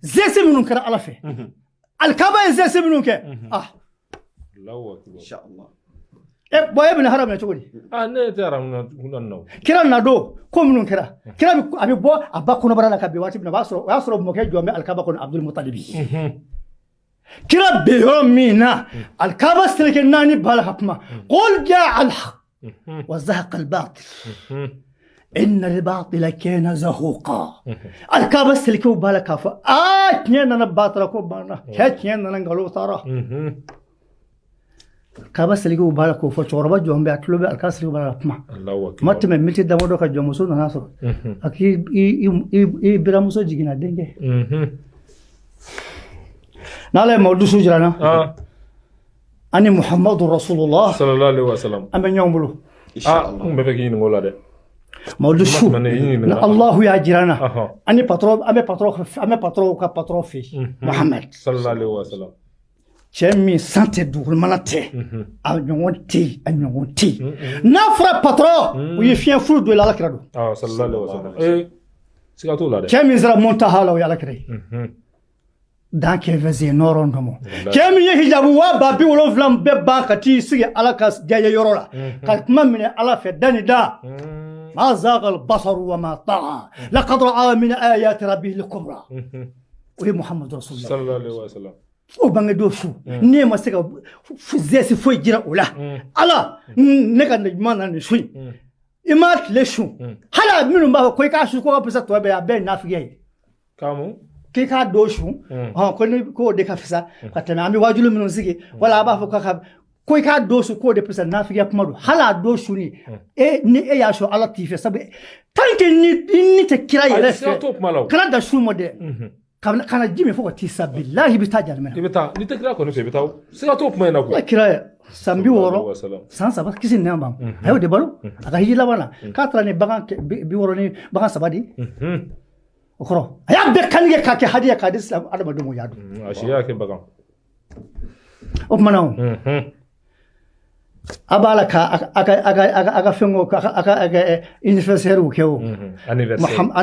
Zese minnu kɛra ala fɛ, alikaba ye zese minnu kɛ, ah. Allahu akbar. Inshallah. E bɔn, e bɛna haramu cogo di? Ah, ne tɛ haramu na na o. Kira na don ko minnu kɛra, kira bɛ a bɛ bɔ a ba kɔnɔbara la ka bin waati min na, o y'a sɔrɔ mɔkɛ jɔn bɛ alikaba kɔnɔ, Abdul Mutalibi. Kira bɛ yɔrɔ min na, alikaba seleke naani b'a la ka kuma: qul jaa alhaq wa zahaqa albatil inna albatila kana zahuqa. Alikaba selekew b'a la k'a fɔ: aa, tiɲɛ nana, batara ko banna, cɛ, tiɲɛ nana, nkalon taara. Kaba selekew b'a la k'o fɔ, cɛkɔrɔba jɔn bɛ, a tulo bɛ alikaba selekew b'a la ka kuma. Allahu akbar. Ma tɛmɛ miniti damadɔ ka jɔnmuso nana sɔrɔ a k'i i biramuso jiginna denkɛ. N'ala ye mawuludu su jira n na, ani Muhammadu Rasulullah sallallahu alaihi wasallam, an bɛ ɲɔgɔn bolo. Ah, n kun bɛ fɛ k'i ɲininka o la dɛ. Mawuludu su Ma tɛmɛ ne, i ɲininka. ni Allahu y'a jira n na, ani patron, an bɛ patron, an bɛ patron ka patron fɛ yen, Muhammad sallallahu alaihi wasallam. Cɛ min san tɛ, dugumana tɛ, a ɲɔgɔn tɛ yen, a ɲɔgɔn tɛ yen. N'a fɔra patron, u ye fiɲɛ furu don i la, ala kira don. Ah, sallallahu alaihi wasallam, siga t'o la dɛ. Cɛ min sera muntaha la, o ye ala kira ye. Dan kɛ fɛn nɔrɔ nɔmɔ. Cɛ min ye hijabu 70000 bɛɛ ban ka t'i sigi ala ka diyaye yɔrɔ la, ka kuma minɛ ala fɛ da ni da. Ma zaga albasaru wa ma taga laqad ra'a min ayati rabbihi al-kubra. O ye Muhammadu Rasulullah sallallahu alaihi wasallam. O bange don su, ne ma se ka zɛsi foyi jira o la. Ala ne ka ɲuman na nin su in, i m'a tile su. Hali minnu b'a fɔ ko i k'a su ko ka fisa tɔ bɛɛ ye, a bɛɛ ye nafigiya ye. Kaamu. K'i k'a don su hɔn, ko ni k'o de ka fisa ka tɛmɛ an bɛ wajulu minnu sigi, wala a b'a fɔ k'a ka ko i k'a don su k'o de fisa, nafigiya kuma don. Hali a don su ni e ni e y'a sɔrɔ ala t'i fɛ, sabu tant que ni i ni tɛ kira yɛrɛ Ayi, siga fɛ t'o kuma la o. Kana da su ma dɛ, kana ji min fo ka t'i sa, bilahi i bɛ taa jahanama na. I bɛ taa n'i tɛ kira kɔni fɛ, i bɛ taa o. Siga t'o kuma in na Ala koyi. kira ye san bi Sallallahu wɔɔrɔ alaihi wasallam. san 3, kisi ni nɛɛma b'a ma, a y'o de balo a ka hiji laban na, k'a taara ni bagan 60 ni bagan 3 di. O kɔrɔ a y'a bɛɛ kanigɛ k'a kɛ hadiya k'a di silamɛ adamadenw ma, o y'a dun. A si y'a kɛ bagan. O tuma na o a b'a la ka a ka fɛnw a ka anniversaire kɛ o Anniversaire. Muhammad.